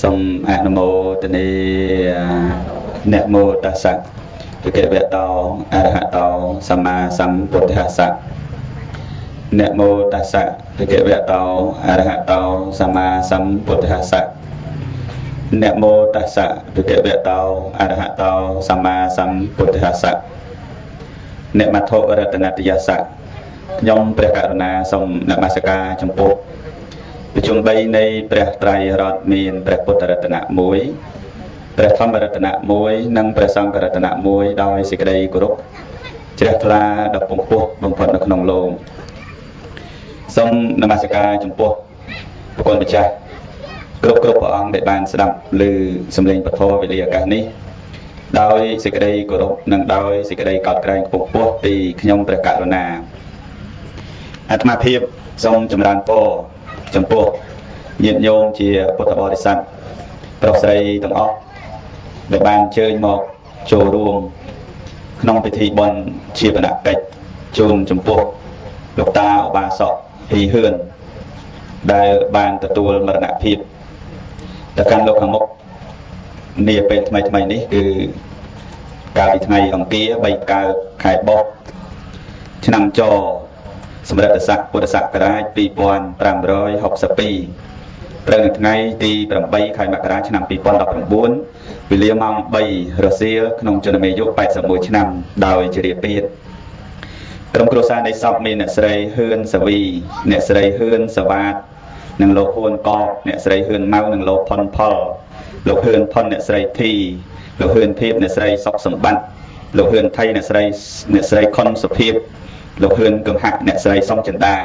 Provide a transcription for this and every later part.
សូមអនុមោទនានមោតស្សៈភគវតោអរហតោសម្មាសម្ពុទ្ធស្សៈនមោតស្សៈភគវតោអរហតោសម្មាសម្ពុទ្ធស្សៈនមោតស្សៈភគវតោអរហតោសម្មាសម្ពុទ្ធស្សៈនមត្ថរតនតយស្សៈខ្ញុំព្រះករុណាសូមនមស្ការចំពោះប្រជុំ3នៃព្រះត្រៃរតន៍មានព្រះពុទ្ធរតនៈ1ព្រះធម្មរតនៈ1និងព្រះសង្ឃរតនៈ1ដោយសេចក្តីគោរពជ្រះថ្លាដល់ពងពោះបំផុតនៅក្នុងលោកសូមនមស្ការចំពោះព្រះគុណម្ចាស់គ្រប់ព្រះអង្គដែលបានស្ដាប់ឮសំឡេងពធវេលាឱកាសនេះដោយសេចក្តីគោរពនិងដោយសេចក្តីកោតក្រែងខ្ពង់ខ្ពស់ពីខ្ញុំព្រះករុណាអាត្មាភាពសូមចម្រើនពរចំពោះញាតិញោមជាពុទ្ធបរិស័ទប្រុសស្រីទាំងអស់ដែលបានអញ្ជើញមកចូលរួមក្នុងពិធីបុណ្យជាបនកិច្ចជូនចំពោះលោកតាឧបាសកហ៊ីហឿនដែលបានទទួលមរណភាពទៅកាន់លោកខាងមុខនាពេលថ្មីៗនេះគឺកាលពីថ្ងៃអង្គារ3កើតខែបុស្សឆ្នាំចសម្រិទ្ធស័កពុទ្ធសករាជ2562ត្រូវនៅថ្ងៃទី8ខែមករាឆ្នាំ2019វេលាម៉ោង3រសៀលក្នុងជនមេយុ81ឆ្នាំដោយជារាពាធក្រុមគ្រួសារនៃសពមានអ្នកស្រីហ៊ឿនសាវីអ្នកស្រីហ៊ឿនសវ៉ាតនិងលោកហ៊ួនកកអ្នកស្រីហ៊ឿនម៉ៅនិងលោកផុនផលលោកហ៊ឿនផុនអ្នកស្រីធីលោកហ៊ឿនភៀបអ្នកស្រីសុកសម្បត្តិលោកហ៊ឿនថៃអ្នកស្រីខុនសុភាពលោកហ៊ឿនកំហៈអ្នកស្រីសុងចិន្តា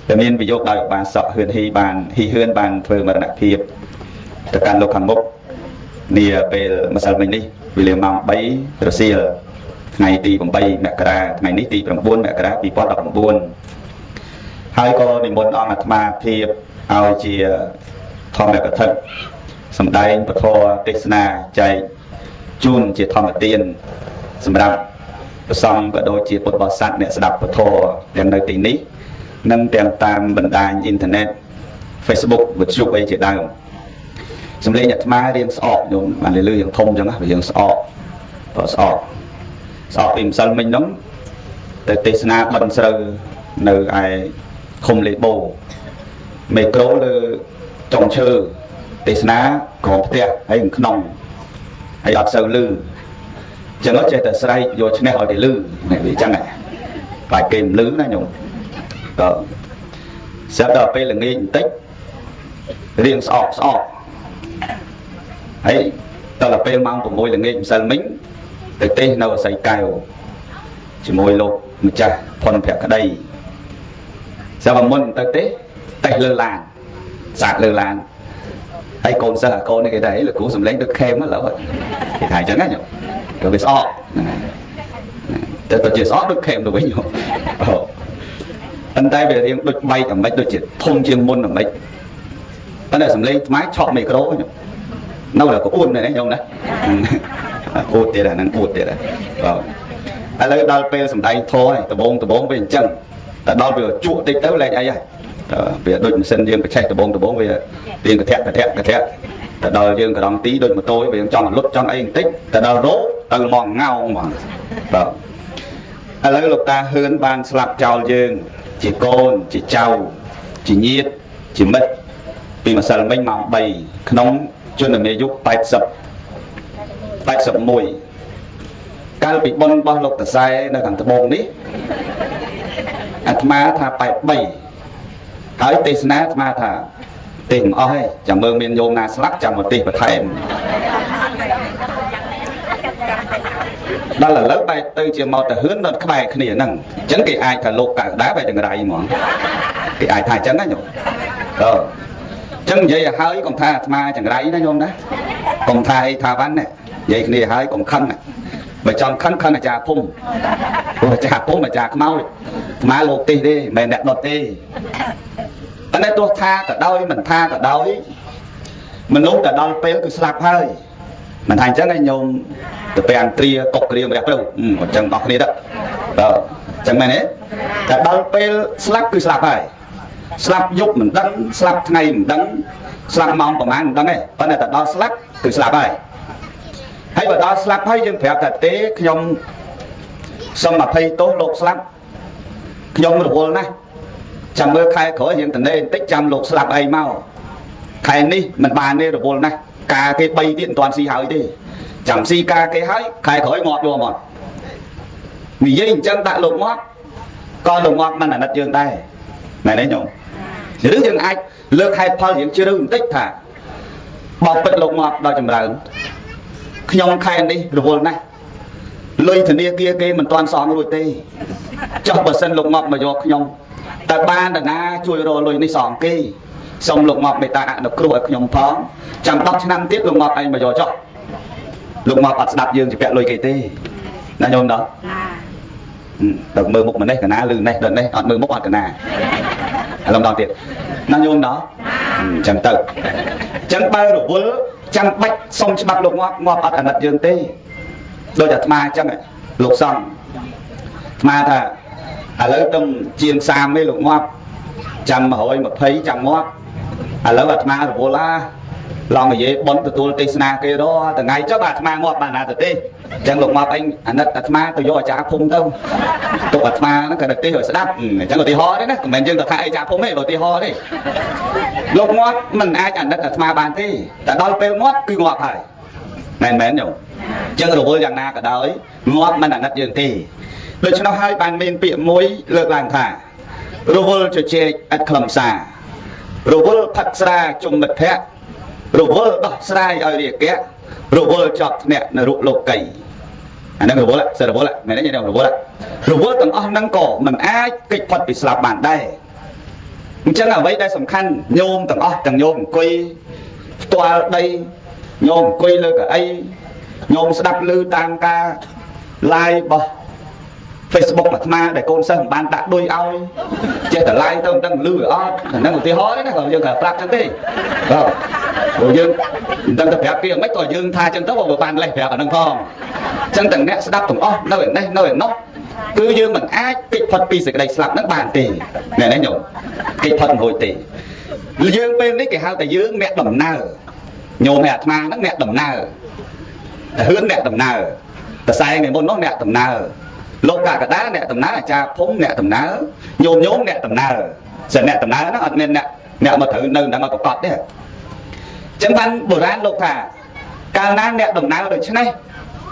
តែមានប្រយោគដោយឧបាសកហ៊ឿនហ៊ីបានហ៊ីហ៊ឿនបានធ្វើមរណភាពទៅកាន់លោកខាងមុខនាពេលម្សិលមិញនេះវេលាម៉ោង3រសៀលថ្ងៃទី8មករាថ្ងៃនេះទី9មករា2019ហើយក៏និមន្តអង្គអាត្មាភាពឲ្យជាធម្មកថាសម្ដែងពធទេសនាចែកជូនជាធម្មទានសម្រាប់ព្រះសង្ឃក៏ដូចជាពុទ្ធបរិស័ទអ្នកស្ដាប់ពធទាំងនៅទីនេះនិងទាំងតាមបណ្ដាញអ៊ីនធឺណិត Facebook វិទ្យុអីជាដើមសំឡេងអាត្មារៀងស្អកញោមបានលឺយ៉ាងធំចឹងណាវារៀងស្អកបើស្អកពីម្សិលមិញហ្នឹងទៅទេសនាបិណ្ឌស្រូវនៅឯឃុំលេបូមេក្រូលើចុងឈើទេសនាក្រោមផ្ទះហើយក្នុងហើយអត់សូវលឺចឹងចេះតែស្រែកយកឈ្នះឲ្យគេលឺនេះវាចឹងហ៎ខ្លាចគេមិនលឺណាញោមក៏ស្រាប់ដល់ពេលល្ងាចបន្តិចរៀងស្អកហើយដល់ពេលម៉ោង6ល្ងាចម្សិលមិញទៅទេសនៅអសីកែវជាមួយលោកម្ចាស់ផុនភក្តីស្រាប់មុនទៅទេសលើឡានសាកលើឡានហើយកូនសិស្សអាកូននេះគេថាលោកគ្រូសំឡេងដូចខេមហ្នឹងឡើយគេថាអញ្ចឹងណាញោមក៏វាស្អកហ្នឹងហើយតែជាស្អកដូចខេមទៅវិញញោមប៉ុន្តែវារៀងដូចបែកអាម៉េចដូចជាធំជាងមុនអាម៉េចប៉ុន្តែសំឡេងថ្មឆក់មីក្រូញោមនៅតែក៏អួតដែរញោមណាអួតទៀតអាហ្នឹងអួតទៀតបាទឥឡូវដល់ពេលសំដែងធរហើយដបងវាអញ្ចឹងតែដល់វាជក់តិចទៅលែងអីហើយវាដូចម៉ាស៊ីនយើងប្រឆេះដបងវារៀងកធៈតែដល់យើងក្រងទីដូចម៉ូតូវាចង់លុតចង់អីបន្តិចតែដល់រោទៅមកងោងហ្មងបាទឥឡូវលោកតាហ៊ឿនបានស្លាប់ចោលយើងជាកូនជាចៅជាញាតិជាមិត្តពីម្សិលមិញម៉ោង3ក្នុងជនមាយុ80 81កាលពីបុណ្យរបស់លោកតសែនៅខាងត្បូងនេះអាត្មាថា83ហើយទេសនាអាត្មាថាទេសមិនអស់ទេចាំមើលមានញោមណាស្លាប់ចាំមកទេសបន្ថែមដល់ឥឡូវបែរទៅជាមកទៅហ៊ឿននៅក្បែរគ្នាហ្នឹងអញ្ចឹងគេអាចថាលោកកៅដាបែរចង្រៃហ្មងគេអាចថាអញ្ចឹងណាញោមអឺអញ្ចឹងនិយាយឲ្យហើយកុំថាអាត្មាចង្រៃណាញោមណាកុំថាអីថាវ៉ាន់ណានិយាយគ្នាហើយកុំខឹងបើចង់ខឹងខឹងអាចារ្យភូមិព្រោះអាចារ្យភូមិអាចារ្យខ្មោចអាត្មាលោកទេសទេមិនមែនអ្នកដុតទេប៉ុន្តែទោះថាក៏ដោយមិនថាក៏ដោយមនុស្សតែដល់ពេលគឺស្លាប់ហើយមិនថាអញ្ចឹងឯងញោមទៅពាំងត្រាកុកគ្រាមរះព្រៅអញ្ចឹងអស់គ្នាទៅបាទអញ្ចឹងមែនទេតែដល់ពេលស្លាប់គឺស្លាប់ហើយស្លាប់យប់មិនដឹងស្លាប់ថ្ងៃមិនដឹង ស្លាប់ម៉ោងប្រហែលមិនដឹងទេប៉ុន្តែតែដល់ស្លាប់គឺស្លាប់ហើយហើយបើដល់ស្លាប់ហើយយើងប្រាប់ថាទេខ្ញុំសូមអភ័យទោសលោកស្លាប់ខ្ញុំរវល់ណាស់ចាំមើលខែក្រោយយើងតនេបន្តិចចាំលោកស្លាប់ឯងមកខែនេះមិនបានទេរវល់ណាស់ការគេ3ទៀតមិនទាន់ស៊ីហើយទេចាំស៊ីការគេហើយខែក្រោយងាប់យកមកនិយាយអញ្ចឹងដាក់លោកងាប់ក៏លោកងាប់មិនអាណិតយើងដែរមែនទេញោមឬយើងអាចលើកហេតុផលយើងជ្រៅបន្តិចថាបបពិតលោកងាប់ដល់ចម្រើនខ្ញុំខែនេះរវល់ណាស់លុយធនាគារគេមិនទាន់សងរួចទេចុះបើសិនលោកងាប់មកយកខ្ញុំតើបានតាណាជួយរកលុយនេះសងគេសូមលោកងាប់មេត្តាអនុគ្រោះឲ្យខ្ញុំផងចាំ10ឆ្នាំទៀតលោកងាប់ឯងមកយកចុះលោកងាប់អត់ស្ដាប់យើងជាពាក់លុយគេទេណាញោមដល់ទៅមើលមុខម្នេះកណាឬនេះដល់នេះអត់មើលមុខអត់កណាឥឡូវម្ដងទៀតណាញោមដល់អញ្ចឹងទៅអញ្ចឹងបើរវល់ចាំបាច់សុំច្បាប់លោកងាប់ងាប់អត់អាណិតយើងទេដូចអាត្មាអញ្ចឹងលោកសង្ឃអាត្មាថាឥឡូវទៅជាង30ទេលោកងាប់ចាំ120ចាំងាប់ឥឡូវអាត្មារវល់ឡាឡងនិយាយប៉ុនទទួលទេសនាគេរាល់ថ្ងៃចុះបាទអាត្មាងាប់បានណាទៅទេអញ្ចឹងលោកងាប់អញអាណិតអាត្មាទៅយកអាចារ្យភូមិទៅទុកអាត្មាហ្នឹងក៏ទៅទេសឲ្យស្ដាប់អញ្ចឹងឧទាហរណ៍ទេណាមិនមែនយើងទៅថាអីអាចារ្យភូមិទេឧទាហរណ៍ទេលោកងាប់មិនអាចអាណិតអាត្មាបានទេតែដល់ពេលងាប់គឺងាប់ហើយមែនមែនញោមអញ្ចឹងរវល់យ៉ាងណាក៏ដោយងាប់មិនអាណិតយើងទេដូច្នោះហើយបានមានពាក្យមួយលើកឡើងថារវល់ជជែកឥតខ្លឹមសាររវល់ផឹកស្រាជុំមិត្តភក្តិរវល់ដោះស្រាយឲ្យរាគៈរវល់ជាប់ធ្នាក់នរកលោកីអាហ្នឹងរវល់សិរវល់មែនទេរវល់រវល់ទាំងអស់ហ្នឹងក៏មិនអាចគេចផុតពីស្លាប់បានដែរអញ្ចឹងអ្វីដែលសំខាន់ញោមទាំងអស់ទាំងញោមអង្គុយផ្ទាល់ដីញោមអង្គុយលើកៅអីញោមស្ដាប់ឮតាមការ live របស់ Facebook អាត្មាដែលកូនសិស្សមិនបានដាក់ឌុយឲ្យចេះតែ live ទៅមិនដឹងឮអត់អាហ្នឹងឧទាហរណ៍ទេណាក៏យើងក៏ប្រាប់ចឹងទេបាទព្រោះយើងមិនដឹងទៅប្រាប់គេយ៉ាងម៉េចក៏យើងថាចឹងទៅបើបានលេះប្រាប់អាហ្នឹងផងអញ្ចឹងទាំងអ្នកស្ដាប់ទាំងអស់នៅឯនេះនៅឯនោះគឺយើងមិនអាចគេចផុតពីសេចក្តីស្លាប់ហ្នឹងបានទេណែនេះញោមគេចផុតមិនរួចទេយើងពេលនេះគេហៅតែយើងអ្នកដំណើរញោមឯអាត្មាហ្នឹងអ្នកដំណើរតែហឿនអ្នកដំណើរតសែងថ្ងៃមុននោះអ្នកដំណើរលោកកកដាអ្នកដំណើរអាចារ្យភូមិអ្នកដំណើរញោមញោមអ្នកដំណើរសិនអ្នកដំណើរហ្នឹងអត់មានអ្នកមកត្រូវនៅនឹងមកប្រកបទេអញ្ចឹងបានបុរាណលោកថាកាលណាអ្នកដំណើរដូច្នេះ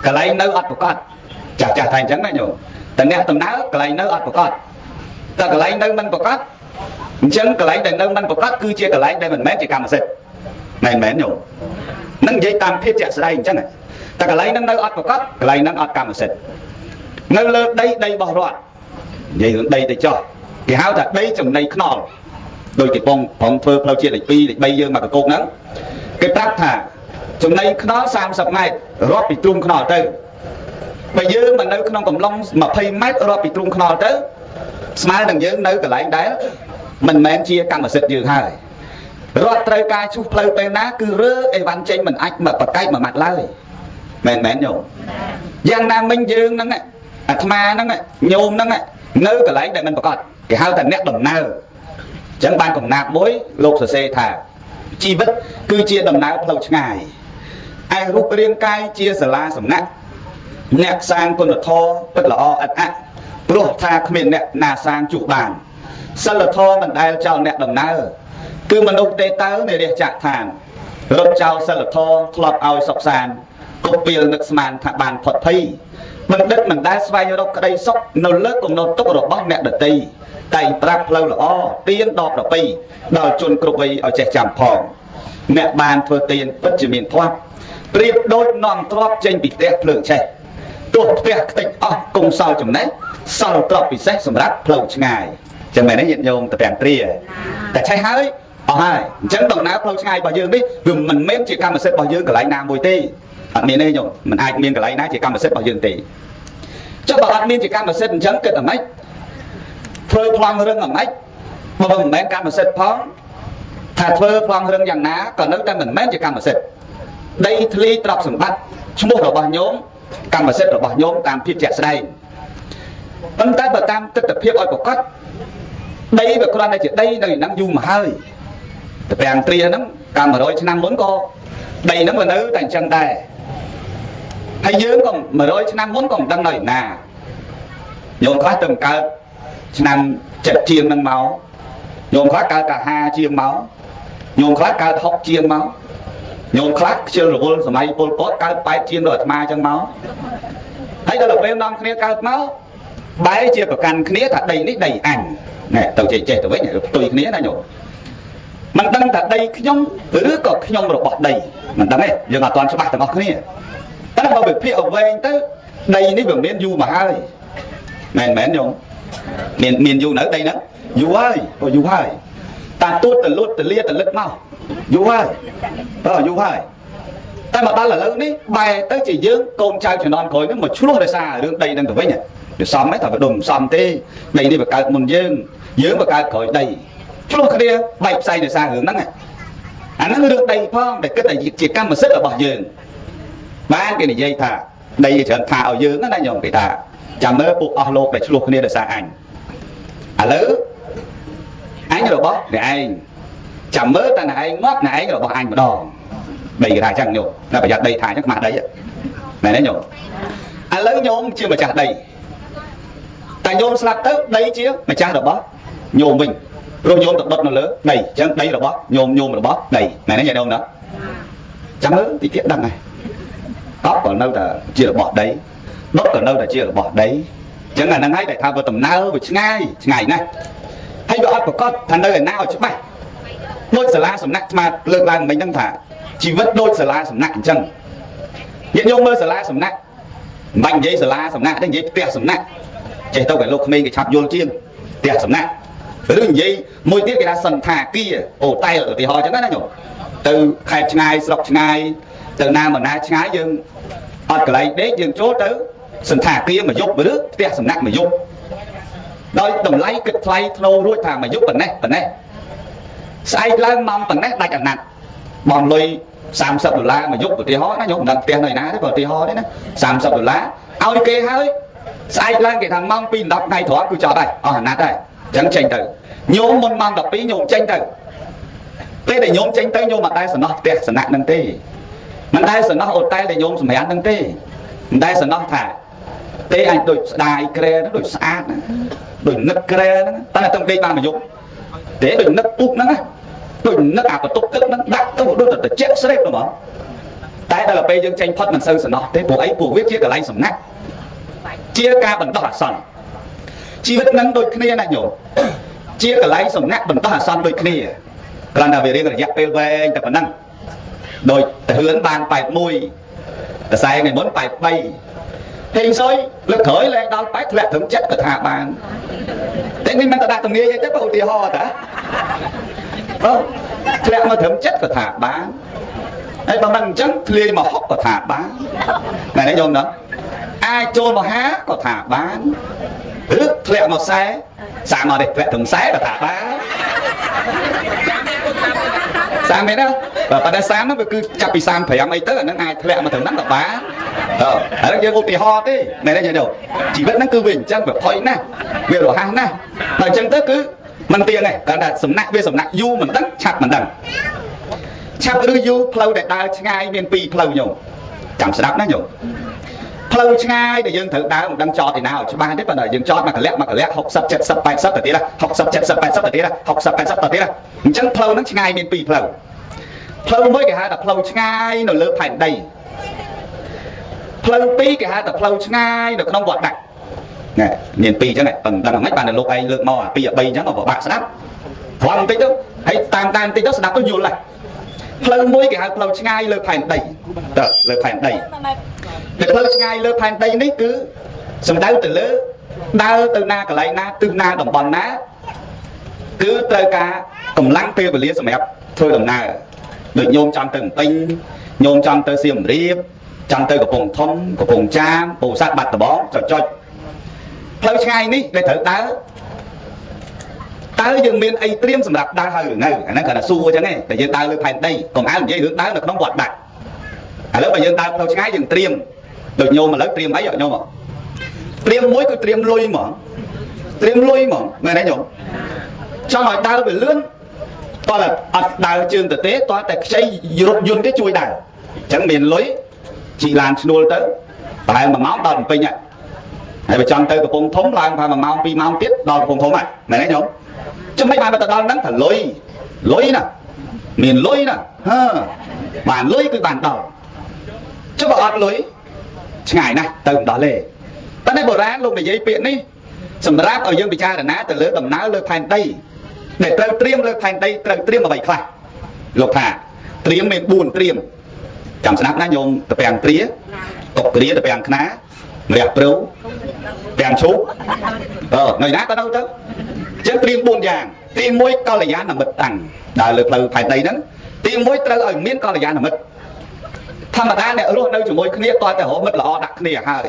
កន្លែងនៅអត់ប្រកបចាស់ចាស់ថាអញ្ចឹងណាញោមតែអ្នកដំណើរកន្លែងនៅអត់ប្រកបតែកន្លែងនៅមិនប្រកបអញ្ចឹងកន្លែងដែលនៅមិនប្រកបគឺជាកន្លែងដែលមិនមែនជាកម្មសិទ្ធិមែនមែនញោមនឹងនិយាយតាមភាពជាក់ស្ដែងអញ្ចឹងតែកន្លែងហ្នឹងនៅអត់ប្រកបកន្លែងហ្នឹងអត់កម្មសិទ្ធិនៅលើដីដីរបស់រដ្ឋនិយាយរឿងដីទៅចោះគេហៅថាដីចំណីខ្នល់ដោយគេពងប្រងធ្វើផ្លូវជាតិលេខ2លេខ3យើងមកកកហ្នឹងគេប្រាប់ថាចំណីខ្នល់30ម៉ែត្ររាប់ពីទ្រូងខ្នល់ទៅបើយើងមកនៅក្នុងកំឡុង20ម៉ែត្ររាប់ពីទ្រូងខ្នល់ទៅស្មើនឹងយើងនៅកន្លែងដែលមិនមែនជាកម្មសិទ្ធិយើងហើយរដ្ឋត្រូវការឈូសផ្លូវពេលណាគឺរើអីវ៉ាន់ចេញមិនអាចមកបកែកមួយម៉ាត់ឡើយមែនមែនញោមយ៉ាងណាមិញយើងហ្នឹងអាត្មាហ្នឹងញោមហ្នឹងនៅកន្លែងដែលមិនប្រកបគេហៅថាអ្នកដំណើរអញ្ចឹងបានកំណាប់មួយលោកសរសេរថាជីវិតគឺជាដំណើរផ្លូវឆ្ងាយឯរូបរាងកាយជាសាលាសំណាក់អ្នកសាងគុណធម៌ពិតល្អឥតអាក់ព្រោះថាគ្មានអ្នកណាសាងជួសបានសិលធម៌មិនដែលចោលអ្នកដំណើរគឺមនុស្សទេតើនៃរះចាក់ឋានរត់ចោលសិលធម៌ធ្លាប់ឲ្យសុខសានគប់ពីលនឹកស្មានថាបានផុតភ័យបណ្ឌិតមិនដែលស្វែងរកក្តីសុខនៅលើគំនរទុក្ខរបស់អ្នកដទៃតែងប្រាប់ផ្លូវល្អទៀនដល់ប្រពៃដល់ជនគ្រប់វ័យឲ្យចេះចាំផងអ្នកបានធ្វើទៀនពិតជាមានភ័ព្វប្រៀបដូចនាំទ្រព្យចេញពីផ្ទះភ្លើងឆេះទោះផ្ទះខ្ទេចអស់គង់សល់ចំណេះសល់ទ្រព្យពិសេសសម្រាប់ផ្លូវឆ្ងាយចឹងមែនទេញាតិញោមតពាំងទ្រាតែឆេះហើយអស់ហើយអញ្ចឹងដំណើរផ្លូវឆ្ងាយរបស់យើងនេះវាមិនមែនជាកម្មសិទ្ធិរបស់យើងកន្លែងណាមួយទេអត់មានទេញោមមិនអាចមានកន្លែងណាជាកម្មសិទ្ធិរបស់យើងទេចុះបើអត់មានជាកម្មសិទ្ធិអញ្ចឹងគិតអាម៉េចធ្វើប្លង់រឹងអាម៉េចបើមិនមែនកម្មសិទ្ធិផងថាធ្វើប្លង់រឹងយ៉ាងណាក៏នៅតែមិនមែនជាកម្មសិទ្ធិដីធ្លីទ្រព្យសម្បត្តិឈ្មោះរបស់ញោមកម្មសិទ្ធិរបស់ញោមតាមភាពជាក់ស្ដែងប៉ុន្តែបើតាមទិដ្ឋភាពឲ្យប្រកបដីវាគ្រាន់តែជាដីនៅនឹងយូរមកហើយ តពាំងទ្រាហ្នឹងកាល100ឆ្នាំមុនក៏ដីហ្នឹងវានៅតែអញ្ចឹងដែរហើយយើងក៏100ឆ្នាំមុនក៏មិនដឹងនៅឯណាញោមខ្លះទៅកើតឆ្នាំ7ជាងហ្នឹងមកញោមខ្លះកើតកា5ជាងមកញោមខ្លះកើត6ជាងមកញោមខ្លះខ្ជិលរវល់សម័យពលពតកើត8ជាងដល់អាត្មាអញ្ចឹងមកហើយដល់ពេលនាំគ្នាកើតមកបែរជាប្រកាន់គ្នាថាដីនេះដីអញណែទៅចេះចេះទៅវិញផ្ទុយគ្នាណាញោមមិនដឹងថាដីខ្ញុំឬក៏ខ្ញុំរបស់ដីមិនដឹងទេយើងអត់ទាន់ច្បាស់ទាំងអស់គ្នាតែបើវិភាគឲ្យវែងទៅដីនេះវាមានយូរមកហើយមែនមែនញោមមានយូរនៅដីហ្នឹងយូរហើយក៏យូរហើយតាទួតតលុតតលាតលឹកមកយូរហើយបើយូរហើយតែមកដល់ឥឡូវនេះបែរទៅជាយើងកូនចៅជំនាន់ក្រោយហ្នឹងមកឆ្លោះដោយសាររឿងដីហ្នឹងទៅវិញវាសមទេតែវាដុំសមទេដីនេះវាកើតមុនយើងយើងវាកើតក្រោយដីឆ្លោះគ្នាបែកផ្សែងដោយសាររឿងហ្នឹងអាហ្នឹងរឿងដីផងដែលគិតតែជាកម្មសិទ្ធិរបស់យើងបានគេនិយាយថាដីច្រើនថាឲ្យយើងណាញោមគេថាចាំមើលពួកអស់លោកដែលឆ្លោះគ្នាដោយសារអញឥឡូវអញរបស់អ្នកឯងចាំមើលតែអ្នកឯងងាប់អ្នកឯងរបស់អញម្ដងដីគេថាអញ្ចឹងញោមតែប្រយ័ត្នដីថាអញ្ចឹងខ្មាស់ដីមែនទេញោមឥឡូវញោមជាម្ចាស់ដីតែញោមស្លាប់ទៅដីជាម្ចាស់របស់ញោមវិញព្រោះញោមទៅដុតនៅលើដីអញ្ចឹងដីរបស់ញោមញោមរបស់ដីមែនទេញោមណាចាំមើលតិចទៀតដឹងហើយកប់ក៏នៅតែជារបស់ដីដុតក៏នៅតែជារបស់ដីអញ្ចឹងអាហ្នឹងហើយដែលថាវាដំណើរវាឆ្ងាយឆ្ងាយណាស់ហើយវាអត់ប្រកាសថានៅឯណាឲ្យច្បាស់ដូចសាលាសំណាក់ស្មាលើកឡើងមិញហ្នឹងថាជីវិតដូចសាលាសំណាក់អញ្ចឹងញាតិញោមមើលសាលាសំណាក់មិនបាច់និយាយសាលាសំណាក់ទេនិយាយផ្ទះសំណាក់ចេះទៅគេលោកក្មេងគេឆាប់យល់ជាងផ្ទះសំណាក់ឬនិយាយមួយទៀតគេថាសន្តាគារអូតែលឧទាហរណ៍អញ្ចឹងណាញោមទៅខេត្តឆ្ងាយស្រុកឆ្ងាយទៅណាមកណាឆ្ងាយយើងអត់កន្លែងដេកយើងចូលទៅសន្តាគារមួយយប់ឬផ្ទះសំណាក់មួយយប់ដោយតម្លៃគិតថ្លៃធ្នូរួចថាមួយយប់ប៉ុណ្ណេះប៉ុណ្ណេះស្អែកឡើងម៉ោងប៉ុណ្ណេះដាច់អាណត្តិបងលុយ30ដុល្លារមួយយប់ឧទាហរណ៍ណាញោមមិនដឹងផ្ទះនៅណាទេបើឧទាហរណ៍ទេណា30ដុល្លារឲ្យគេហើយស្អែកឡើងគេថាម៉ោង2 10ថ្ងៃត្រង់គឺចប់ហើយអស់អាណត្តិហើយអញ្ចឹងចេញទៅញោមមុនម៉ោង12ញោមចេញទៅពេលដែលញោមចេញទៅញោមមិនដែលសំណោះផ្ទះសំណាក់នឹងទេមិនដែលសំណោះអូតែលដែលញោមសម្រាននឹងទេមិនដែលសំណោះថាទេអញដូចស្ដាយក្រែហ្នឹងដូចស្អាតណាដូចនឹកក្រែហ្នឹងតែតែដេកបានមួយយប់ទេដូចនឹកពុកហ្នឹងណាដូចនឹកអាបន្ទប់ទឹកហ្នឹងដាក់ទៅដូចតែត្រជាក់ស្រេបហ្មងតែដល់ពេលយើងចេញផុតមិនសូវសំណោះទេព្រោះអីព្រោះវាជាកន្លែងសំណាក់ជាការបណ្ដោះអាសន្នជីវិតហ្នឹងដូចគ្នាណាញោមជាកន្លែងសំណាក់បណ្ដោះអាសន្នដូចគ្នាគ្រាន់តែវារៀងរយៈពេលវែងតែប៉ុណ្ណឹងដោយទៅហឿនបាន81តសែងថ្ងៃមុន83ហេងសុយលើកក្រោយលែងដល់8ធ្លាក់ត្រឹមចិត្តក៏ថាបានតែនេះមិនទៅដាក់ទំនាយអីទេបើឧទាហរណ៍តាបើធ្លាក់មកត្រឹមចិត្តក៏ថាបានហើយបើមិនអញ្ចឹងធ្លាយមក6ក៏ថាបានមែនទេញោមណាអាចចូលមក5ក៏ថាបានឬធ្លាក់មក40សាមកនេះធ្លាក់ត្រឹម40ក៏ថាបាន30មែនទេបើប៉ុន្តែ30ហ្នឹងវាគឺចាប់ពី35អីទៅអាហ្នឹងអាចធ្លាក់មកត្រឹមហ្នឹងក៏បានអឺអាហ្នឹងយើងឧទាហរណ៍ទេមែនទេញោមជីវិតហ្នឹងគឺវាអញ្ចឹងវាផុយណាស់វារហ័សណាស់ដល់អញ្ចឹងទៅគឺមិនទៀងទេគ្រាន់តែសំណាក់វាសំណាក់យូរមិនដឹងឆាប់មិនដឹងឆាប់ឬយូរផ្លូវដែលដើរឆ្ងាយមានពីរផ្លូវញោមចាំស្ដាប់ណាញោមផ្លូវឆ្ងាយដែលយើងត្រូវដើរមិនដឹងចតឯណាឲ្យច្បាស់ទេប៉ុន្តែយើងចតមកកលៈមកកលៈ60 70 80ទៅទៀត60 70 80ទៅទៀត60 80ទៅទៀតអញ្ចឹងផ្លូវហ្នឹងឆ្ងាយមានពីរផ្លូវផ្លូវមួយគេហៅថាផ្លូវឆ្ងាយនៅលើផែនដីផ្លូវពីរគេហៅថាផ្លូវឆ្ងាយនៅក្នុងវត្តដាក់ណែមានពីរអញ្ចឹងប៉ុន្តែមិនបានតែលោកឯងលើកមកអា2 3អញ្ចឹងក៏ពិបាកស្ដាប់ត្រង់បន្តិចទៅហើយតាមតាមបន្តិចទៅស្ដាប់ទៅយល់ហើយផ្លូវមួយគេហៅផ្លូវឆ្ងាយលើផែនដីតើលើផែនដីតែផ្លូវឆ្ងាយលើផែនដីនេះគឺសំដៅទៅលើដើរទៅណាកន្លែងណាទិសណាតំបន់ណាគឺត្រូវការកម្លាំងពេលវេលាសម្រាប់ធ្វើដំណើរដូចញោមចង់ទៅពេញញោមចង់ទៅសៀមរាបចង់ទៅកំពង់ធំកំពង់ចាមពោធិ៍សាត់បាត់ដំបងចុចចុចផ្លូវឆ្ងាយនេះដែលត្រូវដើរតើយើងមានអីត្រៀមសម្រាប់ដើរហើយឬនៅអាហ្នឹងគាត់ថាសួរអញ្ចឹងឯងតែយើងដើរលើផែនដីកុំអើនិយាយរឿងដើរនៅក្នុងវត្តដាក់ឥឡូវបើយើងដើរផ្លូវឆ្ងាយយើងត្រៀមដូចញោមឥឡូវត្រៀមអីអត់ញោមត្រៀមមួយគឺត្រៀមលុយហ្មងត្រៀមលុយហ្មងមែនទេញោមចង់ឲ្យដើរវាលឿន តោះអត់ដើរជើងទៅទេតោះតែខ្ចីរថយន្តគេជួយដែរអញ្ចឹងមានលុយជិះឡានឈ្នួលទៅប្រហែល1ម៉ោងដល់ភ្នំពេញហើយបើចង់ទៅកំពង់ធំឡើងប្រហែល1ម៉ោង2ម៉ោងទៀតដល់កំពង់ធំហើយមែនទេញោមចាំមិនបានទៅដល់ហ្នឹងថាលុយលុយណាមានលុយណាហឺបានលុយគឺបានដល់ចុះបើអត់លុយឆ្ងាយណាស់ទៅមិនដល់ទេតែในបុរាណលោកនិយាយពាក្យនេះសម្រាប់ឲ្យយើងពិចារណាទៅលើដំណើរលើផែនដីដែលត្រូវត្រៀមលើផែនដីត្រូវត្រៀមអ្វីខ្លះលោកថាត្រៀមមាន4ត្រៀមចាំស្ដាប់ណាញោមតពាំងត្រាកុកគ្រាតពាំងខ្នាម្រះព្រៅពាំងឈូកនៅណាក៏នៅទៅអញ្ចឹងត្រៀម4យ៉ាងទី1កល្យាណមិត្តតាំងដើរលើផ្លូវផែនដីហ្នឹងទី1ត្រូវឲ្យមានកល្យាណមិត្តធម្មតាអ្នករស់នៅជាមួយគ្នាតើតែរកមិត្តល្អដាក់គ្នាហើយ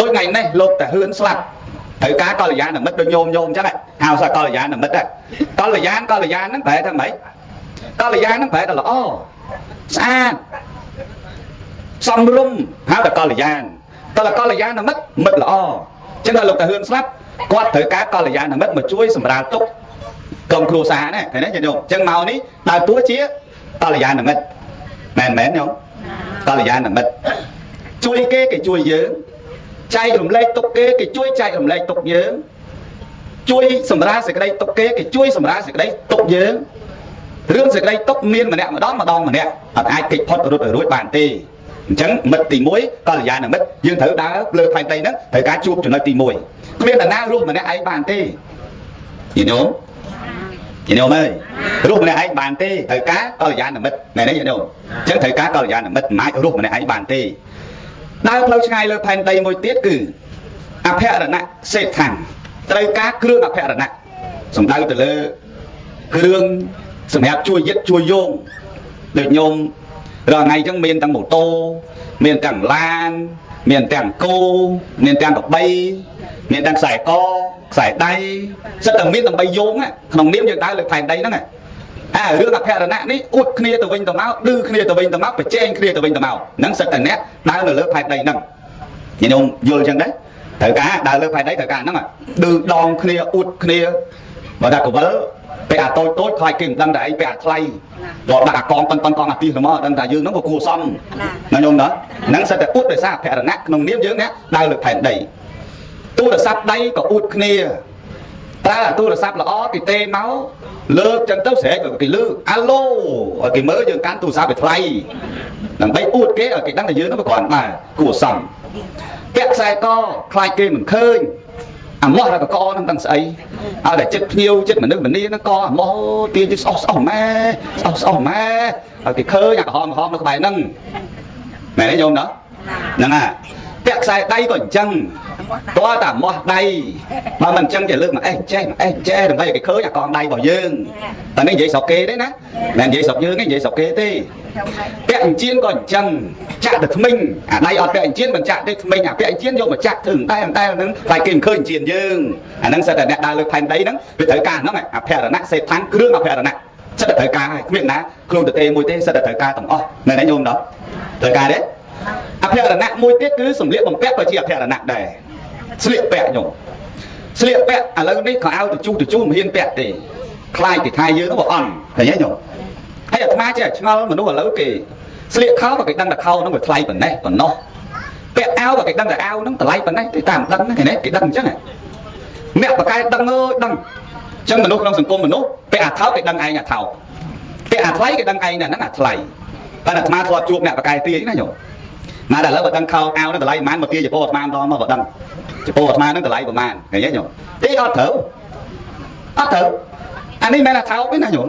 ដូចថ្ងៃនេះលោកតាហ៊ឿនស្លាប់ត្រូវការកល្យាណមិត្តដូចញោមញោមអញ្ចឹងហៅថាកល្យាណមិត្តកល្យានកល្យានហ្នឹងប្រែថាម៉េចកល្យានហ្នឹងប្រែថាល្អស្អាតសមរម្យហៅថាកល្យានតើកល្យាណមិត្តមិត្តល្អអញ្ចឹងដល់លោកតាហ៊ឿនស្លាប់គាត់ត្រូវការកល្យាណមិត្តមកជួយសម្រាលទុក្ខក្រុមគ្រួសារណាឃើញទេញោមអញ្ចឹងមកនេះដើរតួជាកល្យាណមិត្តមែនមែនញោមកល្យាណមិត្តជួយគេគេជួយយើងចែករំលែកទុកគេគេជួយចែករំលែកទុកយើងជួយសម្រាលសេចក្តីទុកគេគេជួយសម្រាលសេចក្តីទុកយើងរឿងសេចក្តីទុកមានម្នាក់ម្ដងម្ដងម្នាក់អត់អាចគេចផុតរត់ឲ្យរួចបានទេអញ្ចឹងមិត្តទី1កល្យាណមិត្តយើងត្រូវដើរលើផែនដីហ្នឹងត្រូវការជួបចំណុចទី1គ្មាននរណារស់ម្នាក់ឯងបានទេយល់ញោមយល់ញោមអើយរស់ម្នាក់ឯងបានទេត្រូវការកល្យាណមិត្តមែនទេយល់ញោមអញ្ចឹងត្រូវការកល្យាណមិត្តមិនអាចរស់ម្នាក់ឯងបានទេដើរផ្លូវឆ្ងាយលើផែនដីមួយទៀតគឺអភរណៈសេដ្ឋាំងត្រូវការគ្រឿងអភរណៈសំដៅទៅលើគ្រឿងសម្រាប់ជួយយឹតជួយយោងដូចញោមរាល់ថ្ងៃអញ្ចឹងមានទាំងម៉ូតូមានទាំងឡានមានទាំងគោមានទាំងក្របីមានទាំងខ្សែកខ្សែដៃសិតតែមានដើម្បីយោងក្នុងនាមយើងដើរលើផែនដីហ្នឹងអារឿងអភរណៈនេះអួតគ្នាទៅវិញទៅមកឌឺគ្នាទៅវិញទៅមកប្រជែងគ្នាទៅវិញទៅមកហ្នឹងសិតតែអ្នកដើរនៅលើផែនដីហ្នឹងញោមយល់អញ្ចឹងដែរត្រូវការដើរលើផែនដីត្រូវការហ្នឹងឌឺដងគ្នាអួតគ្នាបើថាកវលពេលអាតូចតូចខ្លាចគេមិនដឹងតែអីពេលអាថ្លៃដល់ដាក់អាកងប៉ុនប៉ុនកងអាទីទៅមកដឹងថាយើងហ្នឹងក៏គួរសមណាញោមណាហ្នឹងសិតតែអួតដោយសារអភរណៈក្នុងនាមយើងអ្នកដើរលើផែនដីទូរស័ព្ទដៃក៏អួតគ្នាតើទូរស័ព្ទល្អគេទេមកលើកចឹងទៅស្រែកគេលើកអាឡូឲ្យគេមើលយើងកាន់ទូរស័ព្ទវាថ្លៃដើម្បីអួតគេឲ្យគេដឹងថាយើងហ្នឹងវាគ្រាន់បើគួរសមពាក់ខ្សែកខ្លាចគេមិនឃើញអាម៉ោះដល់កកហ្នឹងដឹងស្អីឲ្យតែចិត្តភ្ញៀវចិត្តមនុស្សម្នាហ្នឹងកអាម៉ោះទាញស្អុះស្អុះម៉ែស្អុះស្អុះម៉ែឲ្យគេឃើញអាក្រហមក្រហមនៅក្បែរហ្នឹងមែនទេញោមណាហ្នឹងហើយពាក់ខ្សែដៃក៏អញ្ចឹងតើតាម៉ោះដៃបើមិនអញ្ចឹងគេលើកមកអេចេះមកអេចេះដើម្បីឲ្យគេឃើញអាកងដៃរបស់យើងតែនេះនិយាយស្រុកគេទេណាមិននិយាយស្រុកយើងទេនិយាយស្រុកគេទេពាក់អញ្ជៀនក៏អញ្ចឹងចាក់ទៅថ្មិញអាដៃអត់ពាក់អញ្ជៀនមិនចាក់ទេថ្មិញអាពាក់អញ្ជៀនយកមកចាក់ធ្វើតែតែហ្នឹងតែគេមិនឃើញអញ្ជៀនយើងអាហ្នឹងសិតតែអ្នកដើរលើផែនដីហ្នឹងវាត្រូវការហ្នឹងអភរណៈសេដ្ឋានគ្រឿងអភរណៈសិតតែត្រូវការហើយគ្មានណាខ្លួនទៅទេមួយទេសិតតែត្រូវការទាំងអស់មែនទេញោមដល់ត្រូវការទេអភរណៈមួយទៀតគឺសម្លៀកបំពាក់ក៏ជាអភរណៈដែរស្លៀកពាក់ញោមស្លៀកពាក់ឥឡូវនេះក៏ឲ្យទៅជុះទៅជុះមិនហ៊ានពាក់ទេខ្លាចគេថាយើងហ្នឹងបើអន់ឃើញទេញោមហើយអាត្មាចេះឆ្ងល់មនុស្សឥឡូវគេស្លៀកខោក៏គេដឹងតែខោហ្នឹងវាថ្លៃប៉ុណ្ណេះប៉ុណ្ណោះពាក់អាវក៏គេដឹងតែអាវហ្នឹងតម្លៃប៉ុណ្ណេះទេតាមដឹងហ្នឹងគេដឹងអញ្ចឹងអ្នកបកែដឹងអើយដឹងអញ្ចឹងមនុស្សក្នុងសង្គមមនុស្សពាក់អាថោកគេដឹងឯងអាថោកពាក់អាថ្លៃគេដឹងឯងណាហ្នឹងអាថ្លៃតែអាត្មាធ្លាប់ជួបអ្នកបកែទាយណាញោមណាតែឥឡូវបើដឹងខោអាវហ្នឹងតម្លៃប៉ុន្មានមកទាយចំពោះអាត្មាម្ដងមកបើដឹងចំពោះអាត្មាហ្នឹងតម្លៃប៉ុន្មានឃើញទេញោមទេអត់ត្រូវអត់ត្រូវអានេះមិនមែនអាថោកទេណាញោម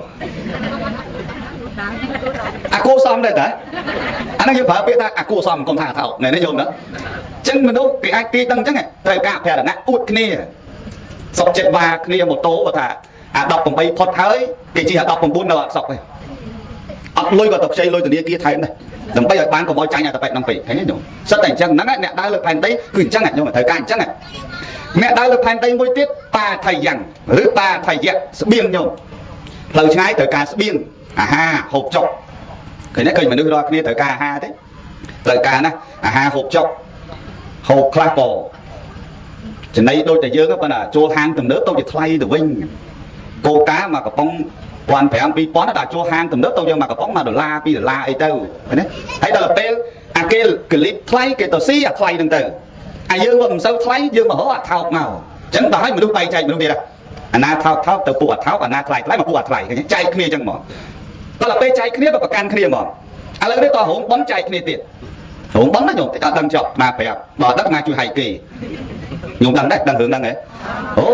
អាគួសមដែរតាអាហ្នឹងយើងប្រើពាក្យថាអាគួសមកុំថាអាថោកណែនេះញោមណាចឹងមនុស្សគេអាចទាយដឹងចឹងត្រូវការអភរណៈអួតគ្នាសុកចិត្តវ៉ាគ្នាម៉ូតូបើថាអា18ផុតហើយគេជិះអា19នៅអត់សុកទេអត់លុយក៏ទៅខ្ចីលុយធនាគារថែមដែរដើម្បីឲ្យបានកុំឲ្យចាញ់អាតប៉ែតហ្នឹងពេកឃើញទេញោមសិតតែអញ្ចឹងហ្នឹងអ្នកដើរលើផែនដីគឺអញ្ចឹងញោមត្រូវការអញ្ចឹងអ្នកដើរលើផែនដីមួយទៀតបាថៃយ៉ាងឬបាថៃយៈស្បៀងញោមផ្លូវឆ្ងាយត្រូវការស្បៀងអាហារហូបចុកឃើញទេឃើញមនុស្សរាល់គ្នាត្រូវការអាហារទេត្រូវការណាអាហារហូបចុកហូបខ្លះក៏ចំណីដូចតែយើងប៉ុន្តែចូលហាងទំនើបទៅជាថ្លៃទៅវិញកូកាមកកំប៉ុង 1500 2000ដល់ចូលហាងទំនើបទៅយើងមកកំប៉ុង1ដុល្លារ2ដុល្លារអីទៅឃើញទេហើយដល់ពេលអាគេកលិបថ្លៃគេទៅស៊ីអាថ្លៃហ្នឹងទៅអាយើងមកមិនសូវថ្លៃយើងមករកអាថោកមកអញ្ចឹងដល់ឲ្យមនុស្សបែងចែកមនុស្សទៀតអាណាថោកថោកទៅពួកអាថោកអាណាថ្លៃថ្លៃមកពួកអាថ្លៃឃើញទេចែកគ្នាអញ្ចឹងហ្មងដល់ពេលចែកគ្នាប្រកាន់គ្នាហ្មងឥឡូវនេះតរោងប៉ុនចែកគ្នាទៀតរោងប៉ុនណាញោមអត់ដឹងចប់មកប្រាប់បើអត់ដឹងមកជួយហែកគេញោមដឹងដែរដឹងរឿងហ្នឹងហ៎អូ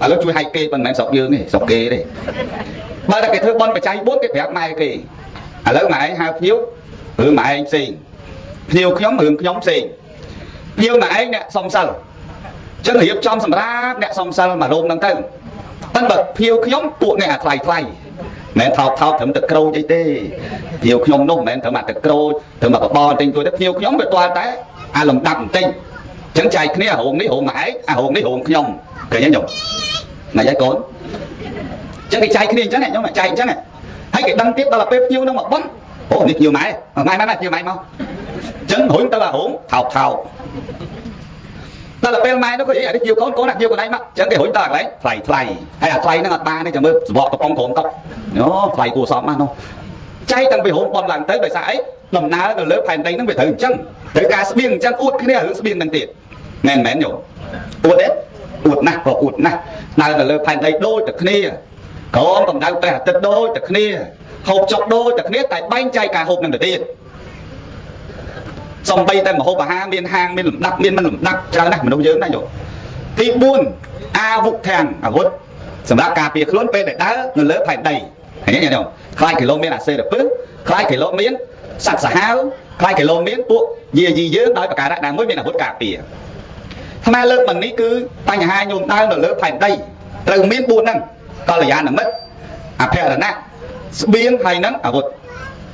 ឥឡូវជួយហែកគេប៉ុន្មានស្រុកយើងទេស្រុកគេទេបើតែគេធ្វើប៉ុនបច្ច័យ4គេប្រាប់ម៉ែគេឥឡូវម៉ែឯងហៅភ្ញៀវរឿងម៉ែឯងផ្សេងភ្ញៀវខ្ញុំរឿងខ្ញុំផ្សេងភ្ញៀវម៉ែឯងអ្នកសុំសិលអញ្ចឹងរៀបចំសម្រាប់អ្នកសុំសិលមករោមហ្នឹងទៅប៉ុន្តែបើភ្ញៀវខ្ញុំពួកអ្នកអាថ្លៃថ្លៃមិនថោកថោកត្រឹមតែក្រូចអីទេភ្ញៀវខ្ញុំនោះមិនមែនត្រឹមតែក្រូចត្រឹមតែបបរបន្តិចតួចទេភ្ញៀវខ្ញុំវាទាល់តែអាលំដាប់បន្តិចអញ្ចឹងចែកគ្នារោងនេះរោងម៉ែឯងអារោងនេះរោងខ្ញុំឃើញទេញោមណាយាយកូនអញ្ចឹងគេចែកគ្នាអញ្ចឹងញោមចែកអញ្ចឹងហើយគេដឹងទៀតដល់ពេលភ្ញៀវនឹងមកប៉ុនអូនេះភ្ញៀវម៉ែម៉ែម៉ែភ្ញៀវម៉ែមកអញ្ចឹងរុញទៅអារោងថោកថោកដល់ពេលម៉ែនោះក៏និយាយអានេះភ្ញៀវកូនកូនអាភ្ញៀវកន្លែងមកអញ្ចឹងគេរុញទៅកន្លែងថ្លៃថ្លៃហើយអាថ្លៃហ្នឹងអត់បានទេចាំមើលសបកកំប៉ុងក្រុមតុអូថ្លៃគួរសមណាស់នោះចែកតាំងពីរោងប៉ុនឡើងទៅដោយសារអីដំណើរនៅលើផែនដីហ្នឹងវាត្រូវអញ្ចឹងត្រូវការស្បៀងអញ្ចឹងអួតគ្នារឿងស្បៀងហ្នឹងទៀតមែនមែនញោមអួតទេអួតណាស់ក៏អួតណាស់ដើរនៅលើផែនដីដូចតែគ្នាក្រមកម្ដៅព្រះអាទិត្យដូចតែគ្នាហូបចុកដូចតែគ្នាតែបែងចែកការហូបនឹងទៅទៀតសំបីតែម្ហូបអាហារមានហាងមានលំដាប់មានមិនលំដាប់ច្រើនណាស់មនុស្សយើងណាយោទី4អាវុធធាំងអាវុធសម្រាប់ការពារខ្លួនពេលដែលដើរនៅលើផែនដីឃើញទេញោមខ្លាចគីឡូមានអាសេរពឹសខ្លាចគីឡូមានសត្វសាហាវខ្លាចគីឡូមានពួកយាយីយើងដោយប្រការៈណាមួយមានអាវុធការពារថ្មលើកមិននេះគឺបញ្ហាញោមដើរនៅលើផែនដីត្រូវមាន4ហ្នឹងកល្យាណមិត្តអភរណៈស្បៀងហើយនឹងអាវុធ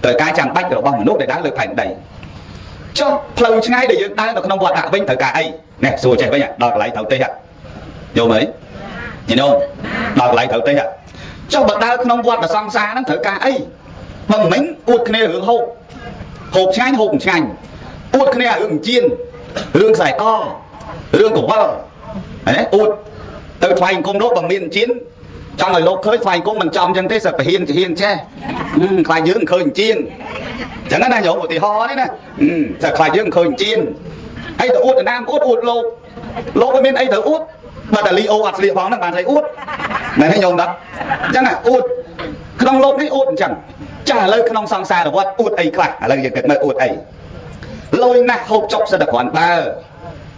ត្រូវការចាំបាច់របស់មនុស្សដែលដើរលើផែនដីចុះផ្លូវឆ្ងាយដែលយើងដើរនៅក្នុងវត្តដាក់វិញត្រូវការអីនេះសួរចេះវិញដល់កន្លែងត្រូវទេសយល់មើលញោមដល់កន្លែងត្រូវទេសចុះបើដើរក្នុងវត្តសង្សារហ្នឹងត្រូវការអីបើមិនអួតគ្នារឿងហូបហូបឆ្ងាញ់ហូបមិនឆ្ងាញ់អួតគ្នារឿងជៀនរឿងខ្សែករឿងកវលហ៎អួតទៅថ្វាយអង្គមលោកបើមានជៀនចង់ឲ្យលោកឃើញថ្វាយអង្គមមិនចំចឹងទេសិតពហៀនជាហៀនចេះខ្លាចយើងឃើញជៀនចឹងណាញោមឧទាហរណ៍នេះណាតែខ្លាចយើងឃើញជៀនហើយទៅអួតណាមអួតអួតលោកលោកមិនមានអីត្រូវអួតបើតែលីអូអត់ស្លៀកផងហ្នឹងបានស្អីអួតមែនទេញោមដល់អញ្ចឹងអួតក្នុងលោកនេះអួតអញ្ចឹងចាស់ឥឡូវក្នុងសង្សារវត្តអួតអីខ្លះឥឡូវយើងគិតមើលអួតអីលុយណាស់ហូបចុកសិតតែគ្រាន់បើ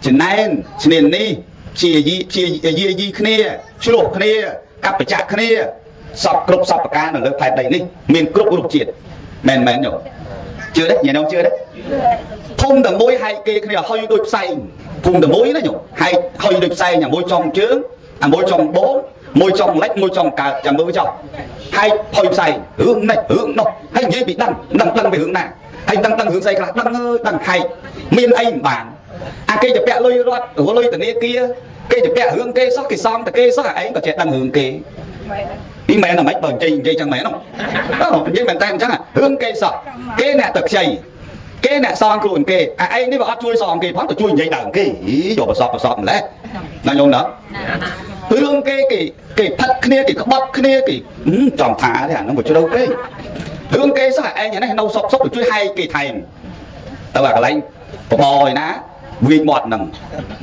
ចំណែនឈ្នាននេះជាយីជាយាយីគ្នាឆ្លោះគ្នាកັບបច្ចៈគ្នាសពគ្រប់សពប្រការនៅលើផែនដីនេះមានគ្រប់រូបជាតិមែនមែនញោមជឿទេញោមជឿទេភូមិតែមួយហែកគេគ្នាហុយដូចផ្សែងភូមិតែមួយណាញោមហែកហុយដូចផ្សែងអាមួយចុងជើងអាមួយចុងបងមួយចុងលិចមួយចុងកើតចាំមើលចុះហែកហុយផ្សែងរឿងនេះរឿងនោះហើយនិយាយពីដឹងដឹងដឹងពីរឿងណាហើយដឹងដឹងរឿងស្អីខ្លះដឹងអើយដឹងហែកមានអីមិនបានអាគេจะពាក់លុយរត់លុយធនាគារគេจะពាក់រឿងគេសោះគេសងតែគេសោះអាឯងក៏ចេះដឹងរឿងគេពីមែនតែមិនបើនិយាយនិយាយចឹងមែនហ្នឹងនិយាយមែនតែអញ្ចឹងរឿងគេសោះគេអ្នកទៅខ្ចីគេអ្នកសងខ្លួនគេអាឯងនេះបើអត់ជួយសងគេផងទៅជួយនិយាយដើមគេយកប្រសពប្រសពម្លេះណាញោមណារឿងគេគេគេផិតគ្នាគេក្បត់គ្នាគេចង់ថាទេអាហ្នឹងបើជ្រៅពេករឿងគេសោះឯងនេះនៅសុកសុកទៅជួយហែកគេថែមទៅអាកន្លែងបបរឯណាវាយមាត់ហ្នឹង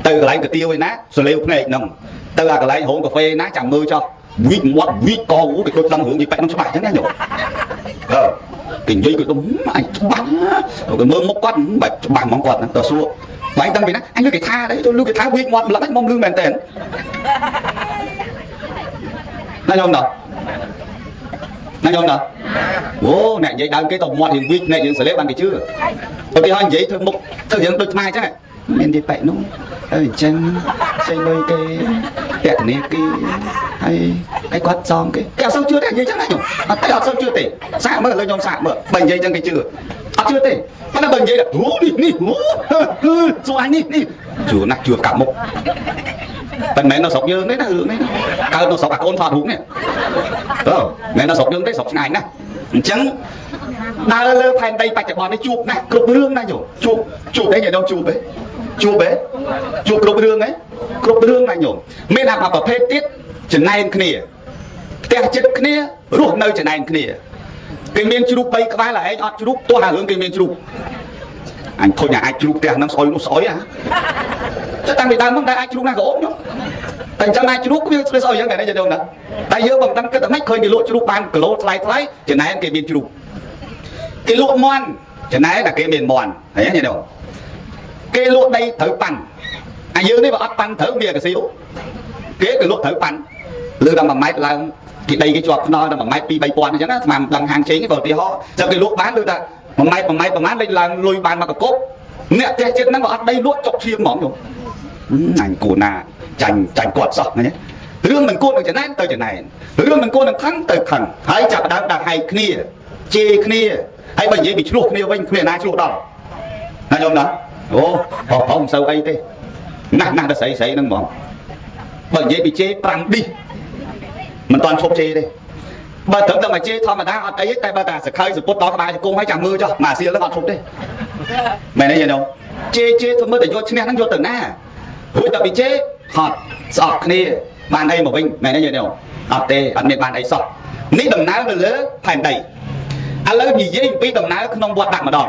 ទៅកន្លែងកាទៀវឯណាសលាវភ្នែកហ្នឹងទៅអាកន្លែងរោងកាហ្វេណាចាំមើលចោះវិចមាត់វិចកគេដូចដឹងរឿងយីប៉ែកហ្នឹងច្បាស់អញ្ចឹងណាញោមអឺគេនិយាយគេទៅអញច្បាស់គេមើលមុខគាត់បែបច្បាស់ហ្មងគាត់ហ្នឹងទៅសួរបែងតាំងពីណាអញលឺគេថាដែរចូលលឺគេថាវិចមាត់ម្លឹកហ្នឹងមកលឺមែនតើណាញោមដល់ណាញោមដល់អូអ្នកនិយាយដើមគេទៅមាត់រៀងវិចអ្នកយើងសលេបានគេជឿឧទាហរណ៍និយាយធ្វើមុខធ្វើរឿងដូចខ្មែរអញ្ចឹងមាននិយាយប៉ែកនោះអញ្ចឹងផ្សេងលុយគេពធនាគារហើយហើយគាត់សងគេគេអត់សូវជឿទេនិយាយចឹងណាញោមអត់ទេអត់សូវជឿទេសាកមើលឥឡូវញោមសាកមើលបើនិយាយចឹងគេជឿអត់ជឿទេប៉ុន្តែបើនិយាយអូនេះនេះអូសួរអញនេះនេះជឿណាស់ជឿកាប់មុខតែមិនមែននៅស្រុកយើងទេណារឿងនេះកើតនៅស្រុកអាកូនថតរូបនេះអឺមិនមែននៅស្រុកយើងទេស្រុកឆ្ងាយណាស់អញ្ចឹងដើរលើផែនដីបច្ចុប្បន្ននេះជួបណាស់គ្រប់រឿងណាញោមជួបជួបទេញោមជួបទេជួបទេជួបគ្រប់រឿងហ៎គ្រប់រឿងណាញោមមានអាប្រភេទទៀតចំណែនគ្នា ផ្ទះចិត្តគ្នារស់នៅចំណែនគ្នាគេមានជ្រូក3ក្បាលឯងអត់ជ្រូកទោះអារឿងគេមានជ្រូកអញធុញអាចជ្រូកផ្ទះហ្នឹងស្អុយនោះស្អុយហ่ะចុះតាំងពីដើមមកដែលអាចជ្រូកណាក៏អូនខ្ញុំតែអញ្ចឹងអាចជ្រូកវាស្អុយអញ្ចឹងតែនេះយើងណាតែយើងមិនដឹងគិតតែម៉េចឃើញគេលក់ជ្រូកបានគីឡូថ្លៃថ្លៃចំណែនគេមានជ្រូកគេលក់មន់ចំណែនតែគេមានមន់ឃើញទេញោមគេលក់ដីត្រូវប៉ាន់អាយើងនេះបើអត់ប៉ាន់ត្រូវមានអាកសៀវគេគេលក់ត្រូវប៉ាន់លើដល់1ម៉ែត្រឡើងគេដីគេជាប់ខ្នល់ដល់1ម៉ែត្រ2 3000អញ្ចឹងណាស្មានដឹងហាងជេងទេបើឧទាហរណ៍ចាំគេលក់បានលើថា1ម៉ែត្រ1ម៉ែត្រប្រហែលលេចឡើងលុយបានមកកកប់អ្នកផ្ទះចិត្តហ្នឹងបើអត់ដីលក់ចុកឈាមហ្មងញោមអញគួរណាចាញ់ចាញ់គាត់សោះឃើញទេរឿងមិនគួរនឹងចំណែនទៅចំណែនរឿងមិនគួរនឹងខឹងទៅខឹងហើយចាប់ដើមដាក់ហែកគ្នាជេរគ្នាហើយបើនិយាយពីឆ្លោះគ្នាវិញគ្នាណាឆ្លោះដល់ណាញោមណាអូហោះហោមិនសូវអីទេណាស់ណាស់ដល់ស្រីស្រីហ្នឹងហ្មងបើនិយាយពីជេរ5ឌីសមិនតាន់ឈប់ជេរទេបើត្រឹមតែមកជេរធម្មតាអត់អីទេតែបើតែសខើសពុតដល់ក្បាលជង្គង់ហើយចាំមើលចុះមកសៀលហ្នឹងអត់ឈប់ទេមែនទេញោមជេរជេរធ្វើមើលតែយកឈ្នះហ្នឹងយកទៅណារួចតែពីជេរហត់ស្អប់គ្នាបានអីមកវិញមែនទេញោមអត់ទេអត់មានបានអីសោះនេះដំណើរនៅលើផែនដីឥឡូវនិយាយអំពីដំណើរក្នុងវត្តដាក់ម្ដង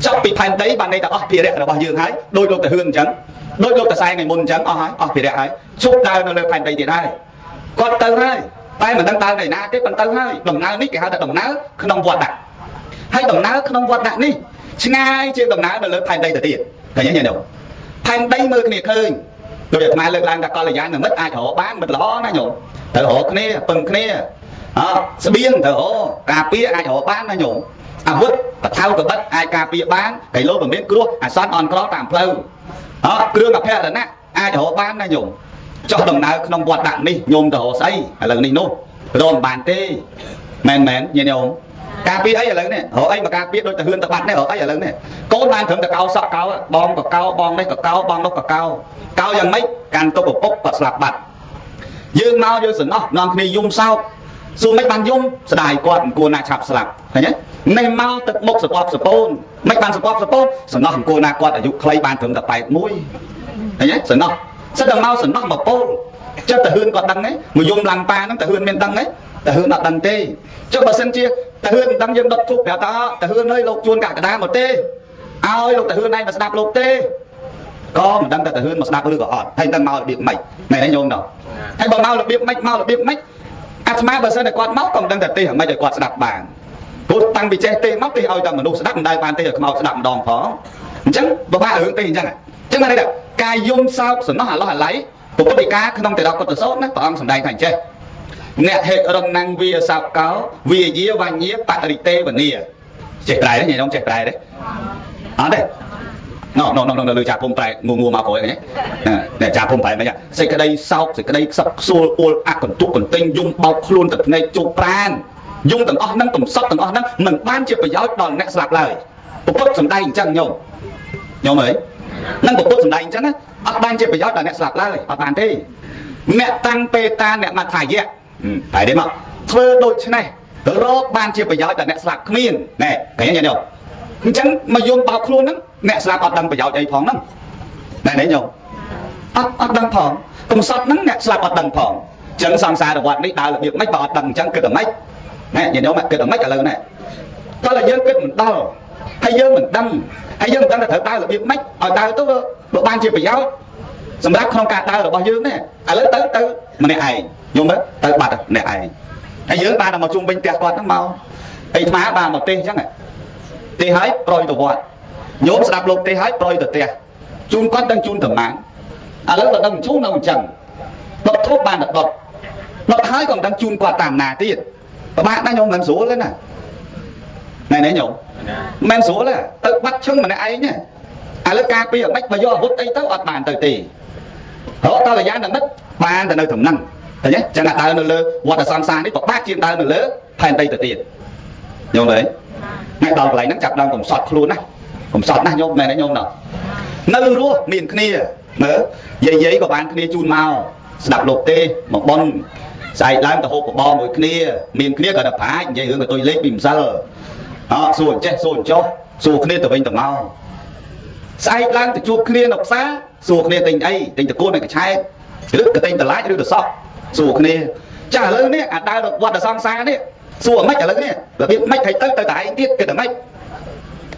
ចប់ពីផែនដីបានន័យថាអស់ភារៈរបស់យើងហើយដោយលោកតាហឿនអញ្ចឹងដោយលោកតាសែងថ្ងៃមុនអញ្ចឹងអស់ហើយអស់ភារៈហើយជប់ដើរនៅលើផែនដីទៀតហើយគាត់ទៅហើយតែមិនដឹងដើរនៅណាទេប៉ុន្តែហើយដំណើរនេះគេហៅថាដំណើរក្នុងវត្តដាក់ហើយដំណើរក្នុងវត្តដាក់នេះឆ្ងាយជាងដំណើរនៅលើផែនដីទៅទៀតឃើញទេញោមផែនដីមើលគ្នាឃើញដូចអាត្មាលើកឡើងថាកល្យាណមិត្តអាចរកបានមិត្តល្អណាញោមត្រូវរកគ្នាពឹងគ្នាអស្បៀងត្រូវរកការពារអាចរកបានណាញោមអាវុធបថៅកបិតអាចការពារបានកីឡូមិនមានគ្រោះអាសន្នអន់ក្រតាមផ្លូវអគ្រឿងអភរណៈអាចរកបានណាញោមចុះដំណើរក្នុងវត្តដាក់នេះញោមទៅរកស្អីឥឡូវនេះនោះរកមិនបានទេមែនមែនញាតិញោមការពារអីឥឡូវនេះរកអីមកការពារដូចទៅហឿនទៅបាត់នេះរកអីឥឡូវនេះកូនបានត្រឹមតែកោសក់កោបងក៏កោបងនេះក៏កោបងនោះក៏កោកោយ៉ាងម៉េចកាន់ទុកឪពុកក៏ស្លាប់បាត់យើងមកយើងសំណោះនាំគ្នាយំសោកសួរមិនបានយំស្ដាយគាត់មិនគួរណាឆាប់ស្លាប់ឃើញទេនេះមកទឹកមុខសពប់សពូនមិនបានសពប់សពូនសំណោះមិនគួរណាគាត់អាយុខ្លីបានត្រឹមតែ81ឃើញទេសំណោះសិតតែមកសំណោះមកពោលចិត្តទៅហឿនគាត់ដឹងទេមកយំឡើងប៉ាហ្នឹងទៅហឿនមានដឹងទេទៅហឿនអត់ដឹងទេចុះបើសិនជាទៅហឿនមិនដឹងយើងដុតធូបប្រាប់ថាទៅហឿនអើយលោកជួនកកដាមកទេឲ្យលោកទៅហឿនឯងមកស្ដាប់លោកទេក៏មិនដឹងថាទៅហឿនមកស្ដាប់ឬក៏អត់ហើយមិនដឹងមករបៀបម៉េចមែនទេញោមដល់ហើយបើមករបៀបម៉េចមករបៀបម៉េចអាត្មាបើសិនតែគាត់មកក៏មិនដឹងថាទេមិនឲ្យគាត់ស្ដាប់បានព្រោះតាំងពីចេះទេមកទេឲ្យតែមនុស្សស្ដាប់មិនដែលបានទេឲ្យខ្មោចស្ដាប់ម្ដងផងអញ្ចឹងពិបាករឿងទេអញ្ចឹងអញ្ចឹងបានន័យថាការយំសោកសំណោះអាឡោះអាឡៃពុទ្ធិកាក្នុងទេរកុត្តសោតណាព្រះអង្គសម្ដែងថាអញ្ចេះអ្នកហិរណੰវាសោកោវាយាវញ្ញាបរិទេវនីចេះប្រែទេញោមចេះប្រែទេអត់ទេណូណូណូលើចាភូមិប្រែងងួមកក្រោយហ្នឹងណាចាភូមិប្រែហ្នឹងសេចក្តីសោកសេចក្តីខ្សឹកខ្សួលអួលអកន្ទុកកន្ទិញយំបោកខ្លួនទឹកភ្នែកជោគប្រានយំទាំងអស់ហ្នឹងកំសត់ទាំងអស់ហ្នឹងមិនបានជាប្រយោជន៍ដល់អ្នកស្លាប់ឡើយពុទ្ធសម្ដែងអញ្ចឹងញោមញោមអើយនឹងពុទ្ធសម្ដែងអញ្ចឹងណាអត់បានជាប្រយោជន៍ដល់អ្នកស្លាប់ឡើយអត់បានទេអ្នកតាំងពេតាអ្នកមដ្ឋាយៈតែទេមកធ្វើដូច្នេះរកបានជាប្រយោជន៍ដល់អ្នកស្លាប់គ្មានណែកញ្ញាញោមអញ្ចឹងមកយំបោកខ្លួនហ្នឹងអ្នកស្លាប់អត់ដឹងប្រយោជន៍អីផងហ្នឹងណែញោមអត់ដឹងផងកំសត់ហ្នឹងអ្នកស្លាប់អត់ដឹងផងអញ្ចឹងសង្សារវដ្តនេះដើររបៀបម៉េចបើអត់ដឹងអញ្ចឹងគិតតែម៉េចណែញោមគិតតែម៉េចឥឡូវណែតើតែយើងគិតមិនដល់ហើយយើងមិនដឹងហើយយើងមិនដឹងថាត្រូវដើររបៀបម៉េចឲ្យដើរទៅបើបានជាប្រយោជន៍សម្រាប់ក្នុងការដើររបស់យើងនេះឥឡូវទៅទៅម្នាក់ឯងញោមទៅបាត់ម្នាក់ឯងហើយយើងបានតែមកជុំវិញផ្ទះគាត់ហ្នឹងមកអីថ្មបានមកទេអញ្ចឹងទេហើយប្រយទៅវត្តញោមស្ដាប់លោកទេហើយប្រយទៅផ្ទះជូនគាត់ដឹងជូនប្រមាណឥឡូវបើដឹងជូននៅអញ្ចឹងដុតធូបបានតែដុតដុតហើយក៏មិនដឹងជូនគាត់តាមណាទៀតពិបាកណាស់ញោមមិនស្រួលទេណាណែណែញោមមិនស្រួលទេទៅបាត់ឈឹងម្នាក់ឯងឥឡូវការពីអ្មេចបើយកអាវុធអីទៅអត់បានទៅទេរកតលយាននិមិត្តបានទៅនៅត្រឹមហ្នឹងឃើញទេចឹងអាដើរនៅលើវត្តសង្សារនេះពិបាកជាងដើរនៅលើផែនដីទៅទៀតញោមអើយថ្ងៃដល់កន្លែងហ្នឹងចាប់ដើមកំសត់ខ្លួនណាកំសត់ណាស់ញោមមែនទេញោមណោះនៅរស់មានគ្នាមើលយាយយាយក៏បានគ្នាជូនមកស្ដាប់លោកទេមកប៉ុនស្អែកឡើងទៅហូបបបរមួយគ្នាមានគ្នាក៏តែប្រាជ្ញនិយាយរឿងកតុយលេខពីម្សិលអសួរចេះសួរចុះសួរគ្នាទៅវិញទៅមកស្អែកឡើងទៅជួបគ្នានៅផ្សារសួរគ្នាទិញអីទិញតកូននៅកឆែកឬក៏ទិញតឡាចឬទៅសក់សួរគ្នា ចាឥឡូវនេះអាដើរវត្តសង្សារនេះសួរមិនឥឡូវនេះរបៀបមិនឲ្យទៅទៅតែឯងទៀតគិតតែម៉េច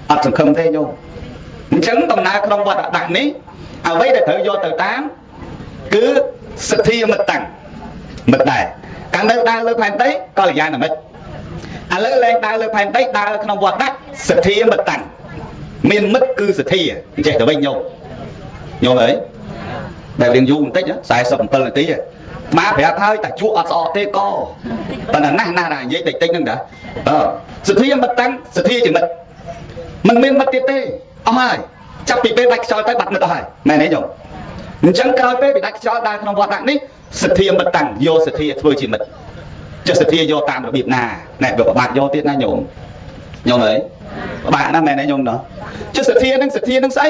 អត់សង្ឃឹមទេញោមអញ្ចឹងដំណើរក្នុងវត្តដាក់នេះអ្វីដែលត្រូវយកទៅតាមគឺសទ្ធាមិត្តតាំងមិត្តដែរកាលនៅដើរលើផែនដីកល្យាណមិត្តឥឡូវលែងដើរលើផែនដីដើរក្នុងវត្តដាក់សទ្ធាមិត្តតាំងមានមិត្តគឺសទ្ធាអញ្ចេះទៅវិញញោមញោមអើយដែលរៀងយូរបន្តិច47នាទីមកប្រាប់ហើយតែជក់អត់ស្អកទេក៏ប៉ុន្តែណាស់ណាស់ណានិយាយតិចតិចហ្នឹងតាអឺសទ្ធាមិត្តតាំងសទ្ធាជាមិត្តមិនមានមិត្តទៀតទេអស់ហើយចាប់ពីពេលដាច់ខ្យល់ទៅបាត់មិត្តអស់ហើយមែនទេញោមអញ្ចឹងក្រោយពេលពីដាច់ខ្យល់ដើរក្នុងវត្តដាក់នេះសទ្ធាមិត្តតាំងយកសទ្ធាធ្វើជាមិត្តចុះសទ្ធាយកតាមរបៀបណាណែវាពិបាកយកទៀតណាញោមញោមអើយពិបាកណាស់មែនទេញោមណោះចុះសទ្ធានឹងសទ្ធានឹងស្អី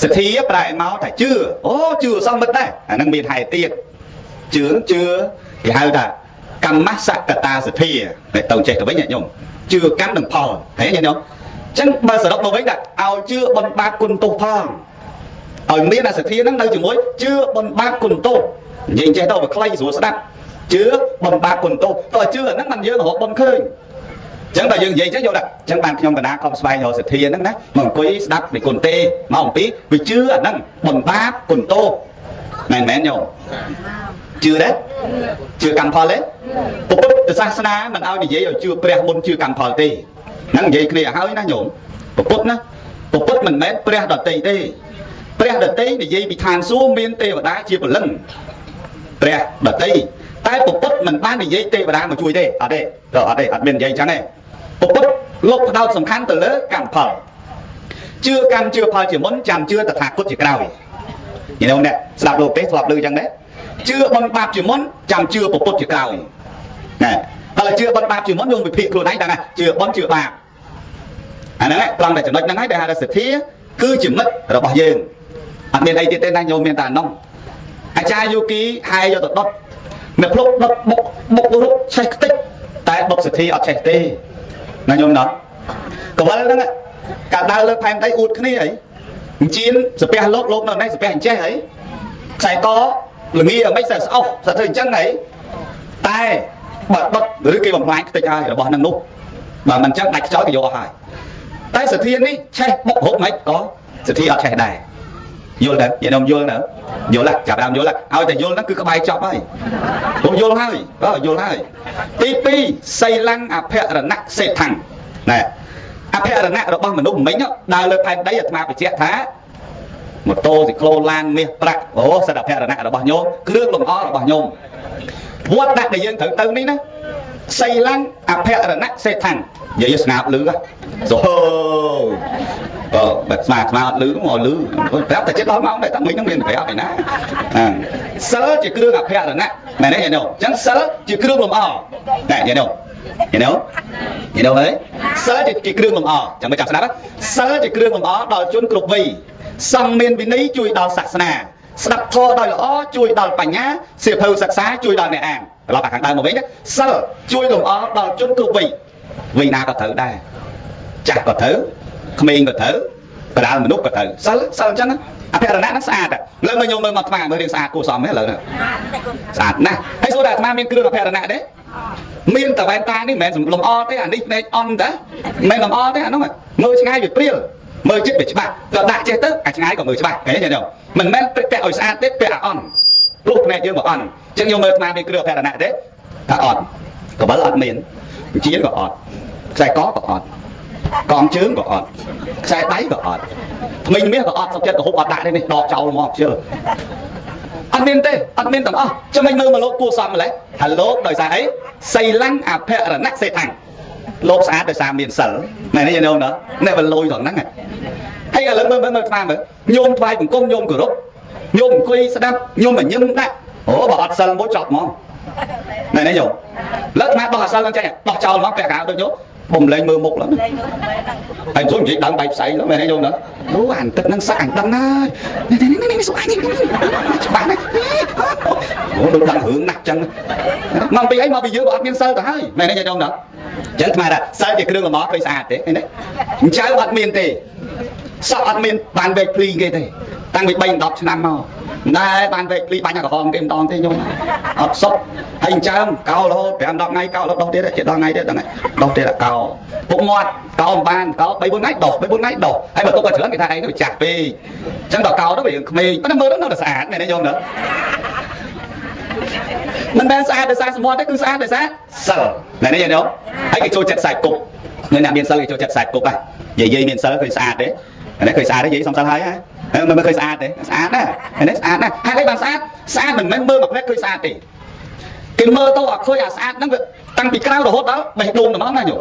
សទ្ធាប្រែមកថាជឿអូជឿសមមិត្តដែរអានឹងមានហេតុទៀតជឿជឿគេហៅថាកម្មសកតាសទ្ធាតែទៅចេះទៅវិញញោមជឿកម្មនឹងផលឃើញទេញោមអញ្ចឹងបើសរុបមកវិញថាឲ្យជឿបុណ្យបាបគុណទោសផងឲ្យមានអាសទ្ធានឹងនៅជាមួយជឿបុណ្យបាបគុណទោសនិយាយចេះទៅវាខ្លីស្រួលស្ដាប់ជឿបុណ្យបាបគុណទោសតើជឿអាហ្នឹងมันយើងរកបុណ្យឃើញអញ្ចឹងបើយើងនិយាយអញ្ចឹងយកដាក់អញ្ចឹងបានខ្ញុំកណាខំស្វែងរកសទ្ធាហ្នឹងណាមកអង្គុយស្ដាប់ពីគុណទេមកអំពីវាជឿអាហ្នឹងបុណ្យបាបគុណទោសមែនមែនញោមជឿទេជឿកម្មផលទេពុទ្ធសាសនាមិនឲ្យនិយាយឲ្យជឿព្រះមុនជឿកម្មផលទេហ្នឹងនិយាយគ្នាឲ្យហើយណាញោមពុទ្ធណាពុទ្ធមិនមែនព្រះដតីទេព្រះដតីនិយាយពីឋានសួគ៌មានទេវតាជាព្រលឹងព្រះដតីតែពុទ្ធមិនបាននិយាយទេវតាមកជួយទេអត់ទេអត់ទេអត់មាននិយាយអញ្ចឹងទេពុទ្ធលោកផ្ដោតសំខាន់ទៅលើកម្មផលជឿកម្មជឿផលជាមុនចាំជឿតថាគតជាក្រោយញោមអ្នកស្ដាប់លោកទេធ្លាប់ឮអញ្ចឹងទេជឿបុណ្យបាបជាមុនចាំជឿពុទ្ធជាក្រោយណែដល់ជឿបុណ្យបាបជាមុនយើងវិភាគខ្លួនឯងដឹងជឿបុណ្យជឿបាបអាហ្នឹងត្រង់តែចំណុចហ្នឹងហើយដែលហៅថាសទ្ធាគឺជាមិត្តរបស់យើងអត់មានអីទៀតទេណាញោមមានតែអានោះអាចារ្យយោគីហែយកទៅដុតនៅភ្លុកដុតបុកបុករុកឆេះខ្ទេចតែបុកសទ្ធាអត់ឆេះទេណាញោមណោះកវលហ្នឹងកាលដើរលើផែនដីអួតគ្នាអីអញ្ជៀនសាពះលោកលោកនៅនេះសាពះអញ្ចេះអីខ្សែកល្ងាមិនស្អុះស្អិតធ្វើអញ្ចឹងអីតែបើដុតឬគេបំផ្លាញខ្ទេចហើយរបស់ហ្នឹងនោះបើមិនអញ្ចឹងដាច់ខ្យល់គេយកហើយតែសទ្ធានេះឆេះបុករុកមិនក៏សទ្ធាអត់ឆេះដែរយល់ទេយាយនំយល់នៅយល់ចាប់ដើមយល់ឲ្យតែយល់ហ្នឹងគឺក្បែរចប់ហើយព្រោះយល់ហើយបាទយល់ហើយទី2សីលੰអភរណៈសេដ្ឋੰណែអភរណៈរបស់មនុស្សមិញដើរលើផែនដីអាត្មាបញ្ជាក់ថាម៉ូតូស៊ីក្លូឡានមាសប្រាក់អូសិតអភរណៈរបស់ញោមគ្រឿងលម្អរបស់ញោមវត្តដាក់ដែលយើងត្រូវទៅនេះណាសីលੰអភរណៈសេដ្ឋੰនិយាយស្ងាប់លឺសូហូបើបែបស្មាស្មាអត់លឺមកលឺប្រាប់តែចិត្តដល់ម៉ោងដែរតែមិញហ្នឹងមានប្រាប់ឯណាសិលជាគ្រឿងអភរណៈមែនទេយាយនោះអញ្ចឹងសិលជាគ្រឿងលម្អណែយាយនោះយាយនោះយាយនោះហើយសិលជាគ្រឿងលម្អចាំមើលចាំស្ដាប់សិលជាគ្រឿងលម្អដល់ជនគ្រប់វ័យសង្ឃមានវិន័យជួយដល់សាសនាស្ដាប់ធម៌ដោយល្អជួយដល់បញ្ញាសៀវភៅសិក្សាជួយដល់អ្នកអានត្រឡប់ទៅខាងដើមមកវិញសិលជួយលម្អដល់ជនគ្រប់វ័យវ័យណាក៏ត្រូវដែរចាស់ក៏ត្រូវក្មេងក៏ត្រូវកដាលមនុស្សក៏ត្រូវសិលសិលអញ្ចឹងអភិរណៈហ្នឹងស្អាតលើមើលញោមមើលមកអាត្មាមើលរៀងស្អាតគួរសមទេឥឡូវហ្នឹងស្អាតណាស់ហើយសួរថាអាត្មាមានគ្រឿងអភិរណៈទេមានតែវ៉ែនតានេះមិនមែនលម្អទេអានេះភ្នែកអន់តាមិនលម្អទេអានោះមើលឆ្ងាយវាព្រាលមើលចិត្តវាច្បាស់ក៏ដាក់ចេះទៅអាឆ្ងាយក៏មើលច្បាស់ឃើញទេញោមមិនមែនពាក់ឲ្យស្អាតទេពាក់ឲ្យអន់ព្រោះភ្នែកយើងមកអន់អញ្ចឹងញោមមើលអាត្មាមានគ្រឿងអភិរណៈទេថាអត់កបិលអត់មានវិជាក៏អត់ខ្សែកក៏អត់កងជើងក៏អត់ខ្សែដៃក៏អត់ថ្មីមាសក៏អត់សុខចិត្តក៏ហូបអត់ដាក់ទេនេះដកចោលមកជិលអត់មានទេអត់មានទាំងអស់ចាំមិនមើលមកលោកគួសមម្លេះថាលោកដោយសារអីសីលੰអភរណៈសេដ្ឋੰលោកស្អាតដោយសារមានសិលណែនេះញោមណែបលយត្រង់ហ្នឹងហើយឥឡូវមើលមើលមើលស្មានមើលញោមថ្វាយបង្គំញោមគោរពញោមអង្គុយស្ដាប់ញោមញញឹមដាក់អូបើអត់សិលមួយចប់ហ្មងណែនេះញោមលើកមកដោះអសិលហ្នឹងចេញដោះចោលហ្មងពាក់កៅដូចញោមបំលែងមើលមុខឡើងហើយជួយនិយាយដើមបែកផ្សែងហ្នឹងមែនទេញោមណាអូអានទឹកហ្នឹងសាក់អញដឹងហើយនេះនេះនេះសុខអញច្បាស់ណាស់អូដូចដឹងរឿងណាស់ចឹងមកពីអីមកពីយើងក៏អត់មានសិលទៅហើយមែនទេញោមណាអញ្ចឹងខ្មែរថាសិលជាគ្រឿងលម្អឃើញស្អាតទេនេះអញ្ចឹងអត់មានទេសក់អត់មានបានវែកភ្លីគេទេតាំងពី3 10ឆ្នាំមក ណែបានវែកភ្លីបាញ់ក្រហមគេម្ដងទេញោមអត់សុខហើយចិញ្ចើមកោរហូត5 10ថ្ងៃករហូតដោះទៀតជាដល់ថ្ងៃទៀតដល់ថ្ងៃដោះទៀតកោពុកមាត់កោមិនបានកោ3 4ថ្ងៃដោះ3 4ថ្ងៃដោះហើយបើទុកឲ្យច្រើនគេថាឯងទៅចាស់ពេកអញ្ចឹងដល់កោទៅវារឿងក្មេងប៉ុន្តែមើលទៅនៅតែស្អាតមែនទេញោមណាមិនមែនស្អាតដោយសារសម្បត្តិទេគឺស្អាតដោយសារសិលមែនទេញោមហើយគេចូលចិត្តខ្សែគប់នៅអ្នកមានសិលគេចូលចិត្តខ្សែគប់ហ៎យាយយាយមានសិលឃើញស្អាតទេអានេះឃើញស្អាតទេយាយសំសិលហើយហ៎មិនឃើញស្អាតទេស្អាតណាស់អានេះស្អាតណាស់ហេតុអីបានស្អាតស្អាតមិនមែនមើលមួយភ្លែតឃើញស្អាតទេគេមើលទៅអត់ឃើញអាស្អាតហ្នឹងវាតាំងពីក្រៅរហូតដល់បេះដូងតែហ្មងណាញោម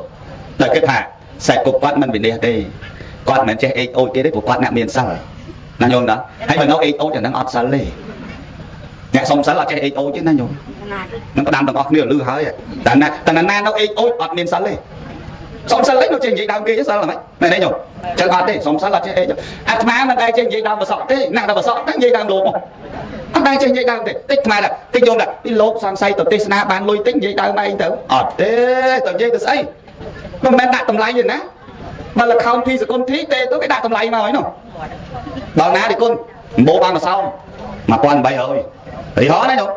តែគិតថាខ្សែគប់គាត់មិនវិនិច្ឆ័យទេគាត់មិនមែនចេះអេកអូចទេព្រោះគាត់អ្នកមានសិលណាញោមណាហើយបើនៅអេកអូចអាហ្នឹងអត់សិលទេអ្នកសុំសិលអត់ចេះអេកអូចទេណាញោមនឹងផ្ដាំទាំងអស់គ្នាលឺហើយតែណាតែណានៅអេកអូចអត់មានសិលទេសុំសិលអីនៅចេះនិយាយដើមគេសិលហ្មងមែនទេញោមចឹងអត់ទេសុំសិលអត់ចេះអេអាត្មាមិនដែលចេះនិយាយដើមបសក់ទេណាស់ដល់បសក់តែនិយាយដើមលោកមកអត់ដែលចេះនិយាយដើមទេតិចអាត្មាថាតិចញោមថាពីលោកសង្ស័យទៅទេសនាបានលុយតិចនិយាយដើមឯងទៅអត់ទេទៅនិយាយទៅស្អីមិនមែនដាក់តម្លៃទេណាបើលខោនធីសគុណធីទេទៅគេដាក់តម្លៃមកហើយនោះដល់ណាទេគុណម្បោបានមកសោម1800រីហោណាញោម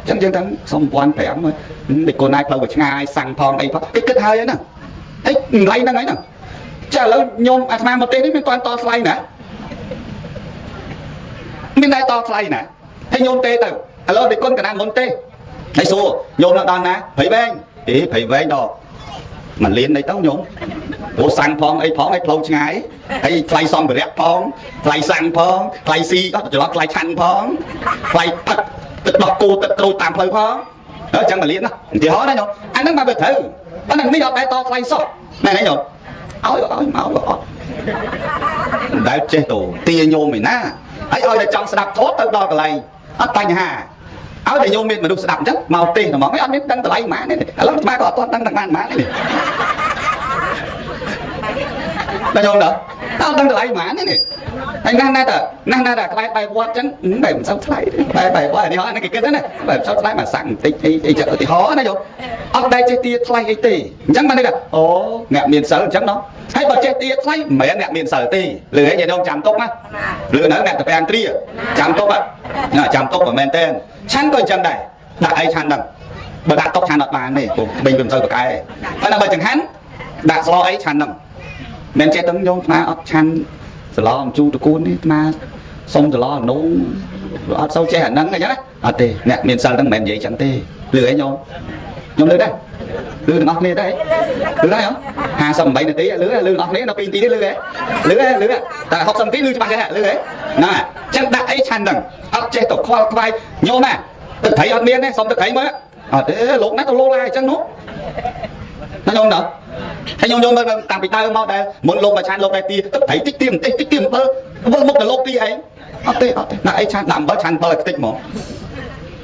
ចឹងយើងទាំងសុំ1500តិចគុណអាចផ្លូវទៅឆ្ងាយសាំងផងអីផងគេគិតហើយហ្នឹងអីតម្លៃហ្នឹងហើយហ្នឹងចាឥឡូវញោមអាត្មាមកទេសនេះមានតាន់តថ្លៃណាមានដែរតថ្លៃណាហើយញោមទេទៅឥឡូវតិចគុណកណាមុនទេហើយសួរញោមនៅដល់ណាព្រៃវែងអេព្រៃវែងដល់មួយលានអីទៅញោមព្រោះសាំងផងអីផងអីផ្លូវឆ្ងាយហើយថ្លៃសម្ភារៈផងថ្លៃសាំងផងថ្លៃស៊ីអត់ច្រឡំថ្លៃឆាន់ផងថ្លៃផឹកទឹកដោះគោទឹកក្រូចតាមផ្លូវផងអញ្ចឹងមួយលានណាឧទាហរណ៍ណាញោមអាហ្នឹងមកវាត្រូវប៉ុន្តែនេះអត់ដែរតថ្លៃសោះមែនទេញោមឲ្យឲ្យមកអត់មិនដែលចេះទៅទាញោមឯណាហើយឲ្យតែចង់ស្ដាប់ធម៌ទៅដល់កន្លែងអត់បញ្ហាឲ្យតែញោមមានមនុស្សស្ដាប់អញ្ចឹងមកទេសហ្មងអត់មានដឹងតម្លៃប៉ុន្មានទេឥឡូវអាត្មាក៏អត់ទាន់ដឹងទាំងប៉ុន្មានទេដល់ញោមដល់អត់ដឹងតម្លៃប៉ុន្មានទេនេះហើយណាស់ណាស់តណាស់ណាស់តែក្បែរបែបវត្តអញ្ចឹងបែបមិនសូវថ្លៃទេបែបបែបវត្តនេះហ្នឹងគេគិតណាបែបសូវថ្លៃមកសាក់បន្តិចអីអីចឹងឧទាហរណ៍ណាញោមអត់ដែលចេះទាថ្លៃអីទេអញ្ចឹងបានន័យថាអូអ្នកមានសិលអញ្ចឹងណោះហើយបើចេះទាថ្លៃមិនមែនអ្នកមានសិលទេលឺហ៎ញោមចាំទុកណាលឺនៅអ្នកតាពាំងទ្រាចាំទុកណាចាំទុកមិនមែនទេឆាន់ក៏អញ្ចឹងដែរដាក់អីឆាន់ហ្នឹងបើដាក់តុកឆាន់អត់បានទេព្រោះបេញវាមិនសូវប្រកែប៉ុន្តែបើចង្ហាន់ដាក់ស្លអីឆាន់ហ្នឹងមិនចេះទាំងញោមអាត្មាអត់ឆាន់សឡអំជូរតកួននេះអាត្មាសុំសឡអនងអត់សូវចេះអាហ្នឹងអញ្ចឹងណាអត់ទេអ្នកមានសិលហ្នឹងមិនមែននិយាយចឹងទេលឺអីញោមខ្ញុំលឺដែរលឺទាំងអស់គ្នាដែរលឺដែរហ៎58នាទីលឺលឺទាំងអស់គ្នាដល់2នាទីទេលឺហ៎លឺហ៎លឺតែ60នាទីលឺច្បាស់ទេលឺហ៎ណាអញ្ចឹងដាក់អីឆាន់ហ្នឹងអត់ចេះទៅខ្វល់ខ្វាយញោមណាទឹកត្រីអត់មានទេសុំទឹកត្រីមើលអត់ទេលោកណាទៅលោឡាអញ្ចឹងនោះណាញោមដល់ហើយញោមញោមមើលតាំងពីដើមមកដែលមុនលោកមកឆានលោកដែរទីទឹកត្រីតិចទៀមតិចតិចទៀមអំបិលវិលមុខទៅលោកទីឯងអត់ទេអត់ទេដាក់អីឆានដាក់អំបិលឆានអំបិលឲ្យខ្ទេចហ្មង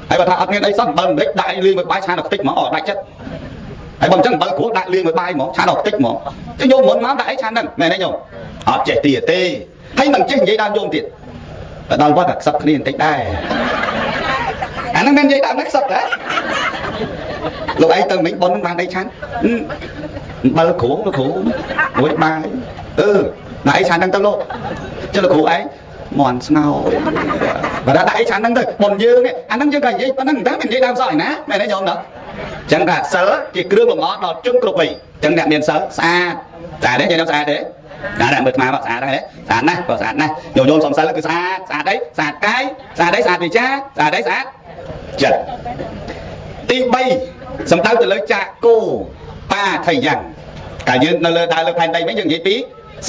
ហើយបើថាអត់មានអីសោះអំបិលមិនលិចដាក់អីលាយមួយបាយឆានឲ្យខ្ទេចហ្មងអត់ដាច់ចិត្តហើយបើអញ្ចឹងអំបិលគ្រួដាក់លាយមួយបាយហ្មងឆានឲ្យខ្ទេចហ្មងចឹងញោមមុនមកដាក់អីឆានហ្នឹងមែនទេញោមអត់ចេះទីទេហើយមិនចេះនិយាយដើមញោមទៀតទៅដល់វត្តខ្សឹបគ្នាបន្តិចដែរអាហ្នឹងមិននិយាយដើមណាខ្សឹបដែរលោកឯងទៅមិញប៉ុនបានអីឆានអំបិលគ្រូលោកគ្រូមួយបាយអឺដាក់អីឆានហ្នឹងទៅលោកចុះលោកគ្រូឯងមន់ស្ងោបើដាក់អីឆានហ្នឹងទៅប៉ុនយើងអាហ្នឹងយើងក៏និយាយប៉ុណ្ណឹងតែមិននិយាយដើមសោះឯណាមែនទេញោមដល់ចឹងថាសិលជាគ្រឿងលម្អដល់ជនគ្រប់វ័យចឹងអ្នកមានសិលស្អាតស្អាតទេញោមស្អាតទេណាមើលអាត្មាមកស្អាតហ្នឹងស្អាតណាស់ក៏ស្អាតណាស់ញោមញោមសំសិលគឺស្អាតស្អាតអីស្អាតកាយស្អាតអីស្អាតវិចាស្អាតអីស្អាតចិត្តទី3សំដៅទៅលើចាកោបាថៃយ៉ាងកាលយើងនៅលើដើរលើផែនដីវិញយើងនិយាយពី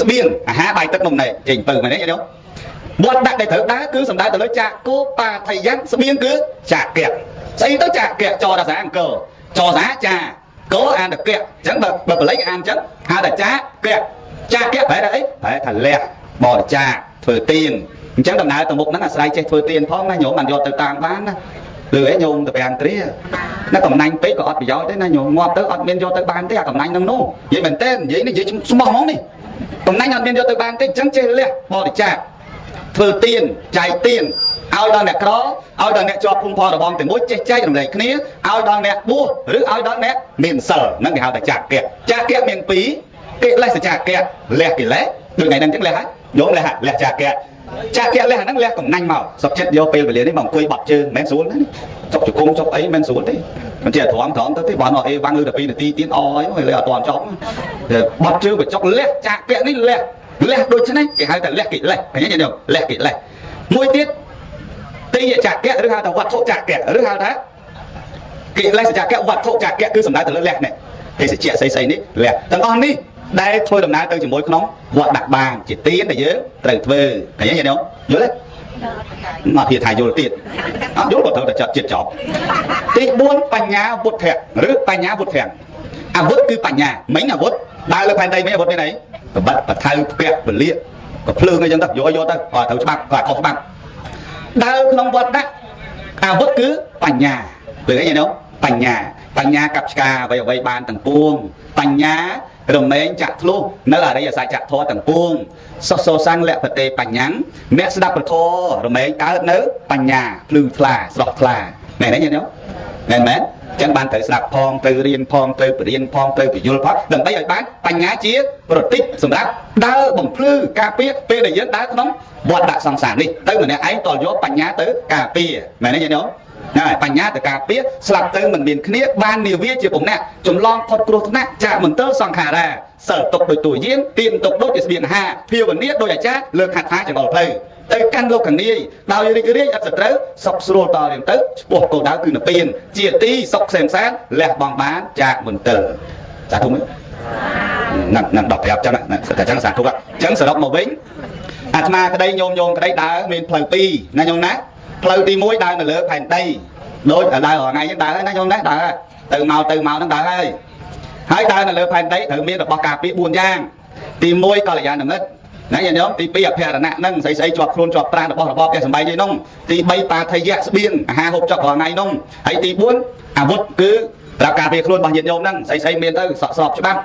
ស្បៀងអាហារបាយទឹកនំណែចេញពៅមែនទេញោមវត្តដាក់ដែលត្រូវដើរគឺសំដៅទៅលើចាកោបាថៃយ៉ាងស្បៀងគឺចាកៈស្អីទៅចាកៈចរសាអង្គចរសាចាកោអានតកៈអញ្ចឹងបើបើបល័យអានអញ្ចឹងហៅថាចាកៈចាកៈប្រែថាអីប្រែថាលះបរិច្ចាគធ្វើទានអញ្ចឹងដំណើរទៅមុខហ្នឹងអាស្រ័យចេះធ្វើទានផងណាញោមបានយកទៅតាមបានណាលឺអីញោមទៅពាំងទ្រាណាកំណាញ់ពេកក៏អត់ប្រយោជន៍ទេណាញោមងាប់ទៅអត់មានយកទៅបានទេអាកំណាញ់ហ្នឹងនោះនិយាយមែនទេនិយាយនេះនិយាយស្មោះហ្មងនេះកំណាញ់អត់មានយកទៅបានទេអញ្ចឹងចេះលះបរិច្ចាគធ្វើទានចែកទានឲ្យដល់អ្នកក្រឲ្យដល់អ្នកជាប់ភូមិផលរបងទាំងមួយចេះចែករំលែកគ្នាឲ្យដល់អ្នកបួសឬឲ្យដល់អ្នកមានសិលហ្នឹងគេហៅថាចាកៈចាកៈមានពីរកិលេសចាកៈលះកិលេសដូចថ្ងៃហ្នឹងអញ្ចឹងលះហើយញោមលះលះចាកៈ ចាក់លះហ្នឹងលះកំណាញ់មកសុកចិត្តយកពេលវេលានេះមកអង្គុយបត់ជើងមិនមែនស្រួលណាចុកជង្គង់ចុកអីមិនស្រួលទេមិនជាទ្រាំទ្រាំទៅទេបើអត់អេវ៉ាំងលឺតែ2នាទីទៀតអហើយលើអត់ទាន់ចប់បត់ជើងបញ្ចុកលះចាក់នេះលះលះដូច្នេះគេហៅថាលះកិលេសឃើញទេញោមលះកិលេសមួយទៀតទីយចក្រឬហៅថាវត្ថុចក្រឬហៅថាកិលេសចក្រវត្ថុចក្រគឺសំដៅទៅលើលះនេះភេសជ្ជៈស្អីស្អីនេះលះទាំងអស់នេះដែលធ្វើដំណើរទៅជាមួយក្នុងវត្តដាក់បានជាទានដែលយើងត្រូវធ្វើឃើញទេញោមយល់ទេមកទៀតថាយល់ទៀតអត់យល់ក៏ត្រូវតែចាត់ជាតិចប់ទី4បញ្ញាវុទ្ធៈឬបញ្ញាវុទ្ធៈអាវុធគឺបញ្ញាមិញអាវុធដើរលើផែនដីមិញអាវុធមានអីកបិតបថៅផ្កាក់ពលាកក៏ភ្លើងអីចឹងទៅយកយកទៅអត់ត្រូវច្បាប់ក៏ខុសច្បាប់ដើរក្នុងវត្តដាក់អាវុធគឺបញ្ញាព្រោះអីញោមបញ្ញាបញ្ញាកັບឆ្កាអ្វីអ្វីបានទាំងពួងបញ្ញារមែងចាក់ធ្លុះនៅអរិយសច្ចធម៌ទាំងពួងសុសោសੰលបតេបញ្ញាអ្នកស្ដាប់ពធរមែងកើតនៅបញ្ញាភ្លឺថ្លាស្រស់ថ្លាមែនទេញោមមែនមែនចឹងបានត្រូវស្ដាប់ផងត្រូវរៀនផងត្រូវបរៀនផងត្រូវពយល់ផងដើម្បីឲ្យបានបញ្ញាជាប្រតិបសម្រាប់ដើរបំភ្លឺការពារពេលដែលយើងដើរក្នុងវត្តដាក់សង្សារនេះទៅម្នាក់ឯងតយកបញ្ញាទៅការពារមែនទេញោមហើយបញ្ញាទៅការពារស្លាប់ទៅមិនមានគ្នាបាននាវាជាពំនាក់ចម្លងផុតគ្រោះថ្នាក់ចាកមន្ទិលសង្ខារាសិលទុកដោយតួយានទៀនទុកដូចជាស្បៀងអាហារភាវនាដោយអាចារ្យលើកខាត់ថាចង្អុលផ្លូវទៅកាន់លោកខាងនាយដោយរីករាយអត់សត្រូវសុខស្រួលតរៀងទៅឆ្ពោះគោលដៅគឺនិព្វានជាទីសុខសេមសានលះបង់បានចាកមន្ទិលសាធុហ្នឹងនឹងដល់ប្រាប់ចឹងតែចឹងសាធុចឹងសរុបមកវិញអាត្មាក្តីញោមញោមក្តីដើរមានផ្លូវពីរណាញោមណាផ្លូវទី1ដើរនៅលើផែនដីដូចដើររាល់ថ្ងៃហ្នឹងដើរហើយណាញោមណាដើរទៅមកទៅមកហ្នឹងដើរហើយហើយដើរនៅលើផែនដីត្រូវមានរបស់ការពារ4យ៉ាងទី1កល្យាណមិត្តណាញាតិញោមទី2អភិរណៈហ្នឹងស្អីស្អីជាប់ខ្លួនជាប់ប្រាណរបស់របបផ្ទះសម្បែងឯនោះទី3បាថយៈស្បៀងអាហារហូបចុករាល់ថ្ងៃនោះហើយទី4អាវុធគឺប្រាប់ការពារខ្លួនរបស់ញាតិញោមហ្នឹងស្អីស្អីមានទៅសក់ស្របច្បាប់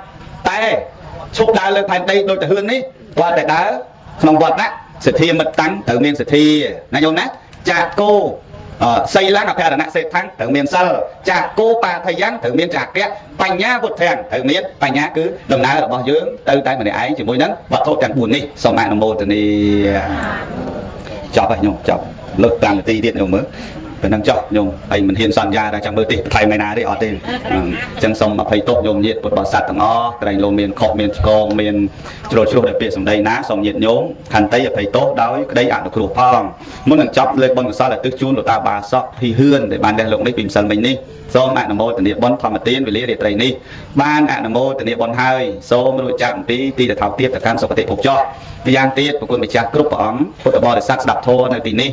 តែឈប់ដើរលើផែនដីដូចទៅហឿននេះគាត់តែដើរក្នុងវត្តណាសទ្ធាមិត្តតាំងត្រូវមានសទ្ធាណាញោមណាចាកោសីលੰអភិរណៈសេដ្ឋាំងត្រូវមានសិលចាកោបាថយ៉ាងត្រូវមានចាកៈបញ្ញាវុធាំងត្រូវមានបញ្ញាគឺដំណើររបស់យើងទៅតែម្នាក់ឯងជាមួយនឹងវត្ថុទាំង4នេះសូមអនុមោទនាចប់ហើយញោមចប់លើក5នាទីទៀតញោមមើលប៉ុណ្ណឹងចុះញោមហើយមិនហ៊ានសន្យាថាចាំមើលទេបន្ថែមថ្ងៃណាទេអត់ទេអញ្ចឹងសូមអភ័យទោសញោមញាតិពុទ្ធបរិស័ទទាំងអស់ក្រែងលោមានខុសមានឆ្គងមានជ្រុលជ្រុះដោយពាក្យសម្ដីណាសូមញាតិញោមខន្តីអភ័យទោសដោយក្តីអនុគ្រោះផងមុននឹងចប់លើកបុណ្យកុសលឧទ្ទិសជូនលោកតាបាសកភីហឿនដែលបានលះលោកនេះពីម្សិលមិញនេះសូមអនុមោទនាបុណ្យធម្មទានវេលារាត្រីនេះបានអនុមោទនាបុណ្យហើយសូមរួចចាកអំពីទីតថោទៀតទៅកាន់សុគតិភពចុះម្យ៉ាងទៀតប្រគុណម្ចាស់គ្រប់ព្រះអង្គពុទ្ធបរិស័ទស្ដាប់ធម៌នៅទីនេះ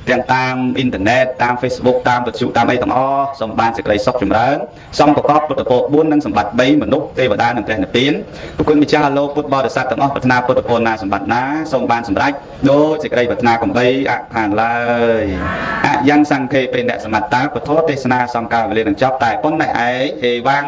ទាំងតាមអ៊ីនធឺណិតតាម Facebook តាមវិទ្យុតាមអីទាំងអស់សូមបានសេចក្តីសុខចម្រើនសូមប្រកបពុទ្ធពរ4និងសម្បត្តិ3មនុស្សទេវតានិងព្រះនិព្វានប្រគុណម្ចាស់លោកពុទ្ធបរិស័ទទាំងអស់ប្រាថ្នាពុទ្ធពរណាសម្បត្តិណាសូមបានសម្រេចដោយសេចក្តីប្រាថ្នាកំបីអខានឡើយអយ៉ាងសង្ខេបេអ្នកសមត្តាពធទេសនាសង្កាវេលានឹងចប់តែប៉ុណ្ណេះឯងអេវ៉ាំង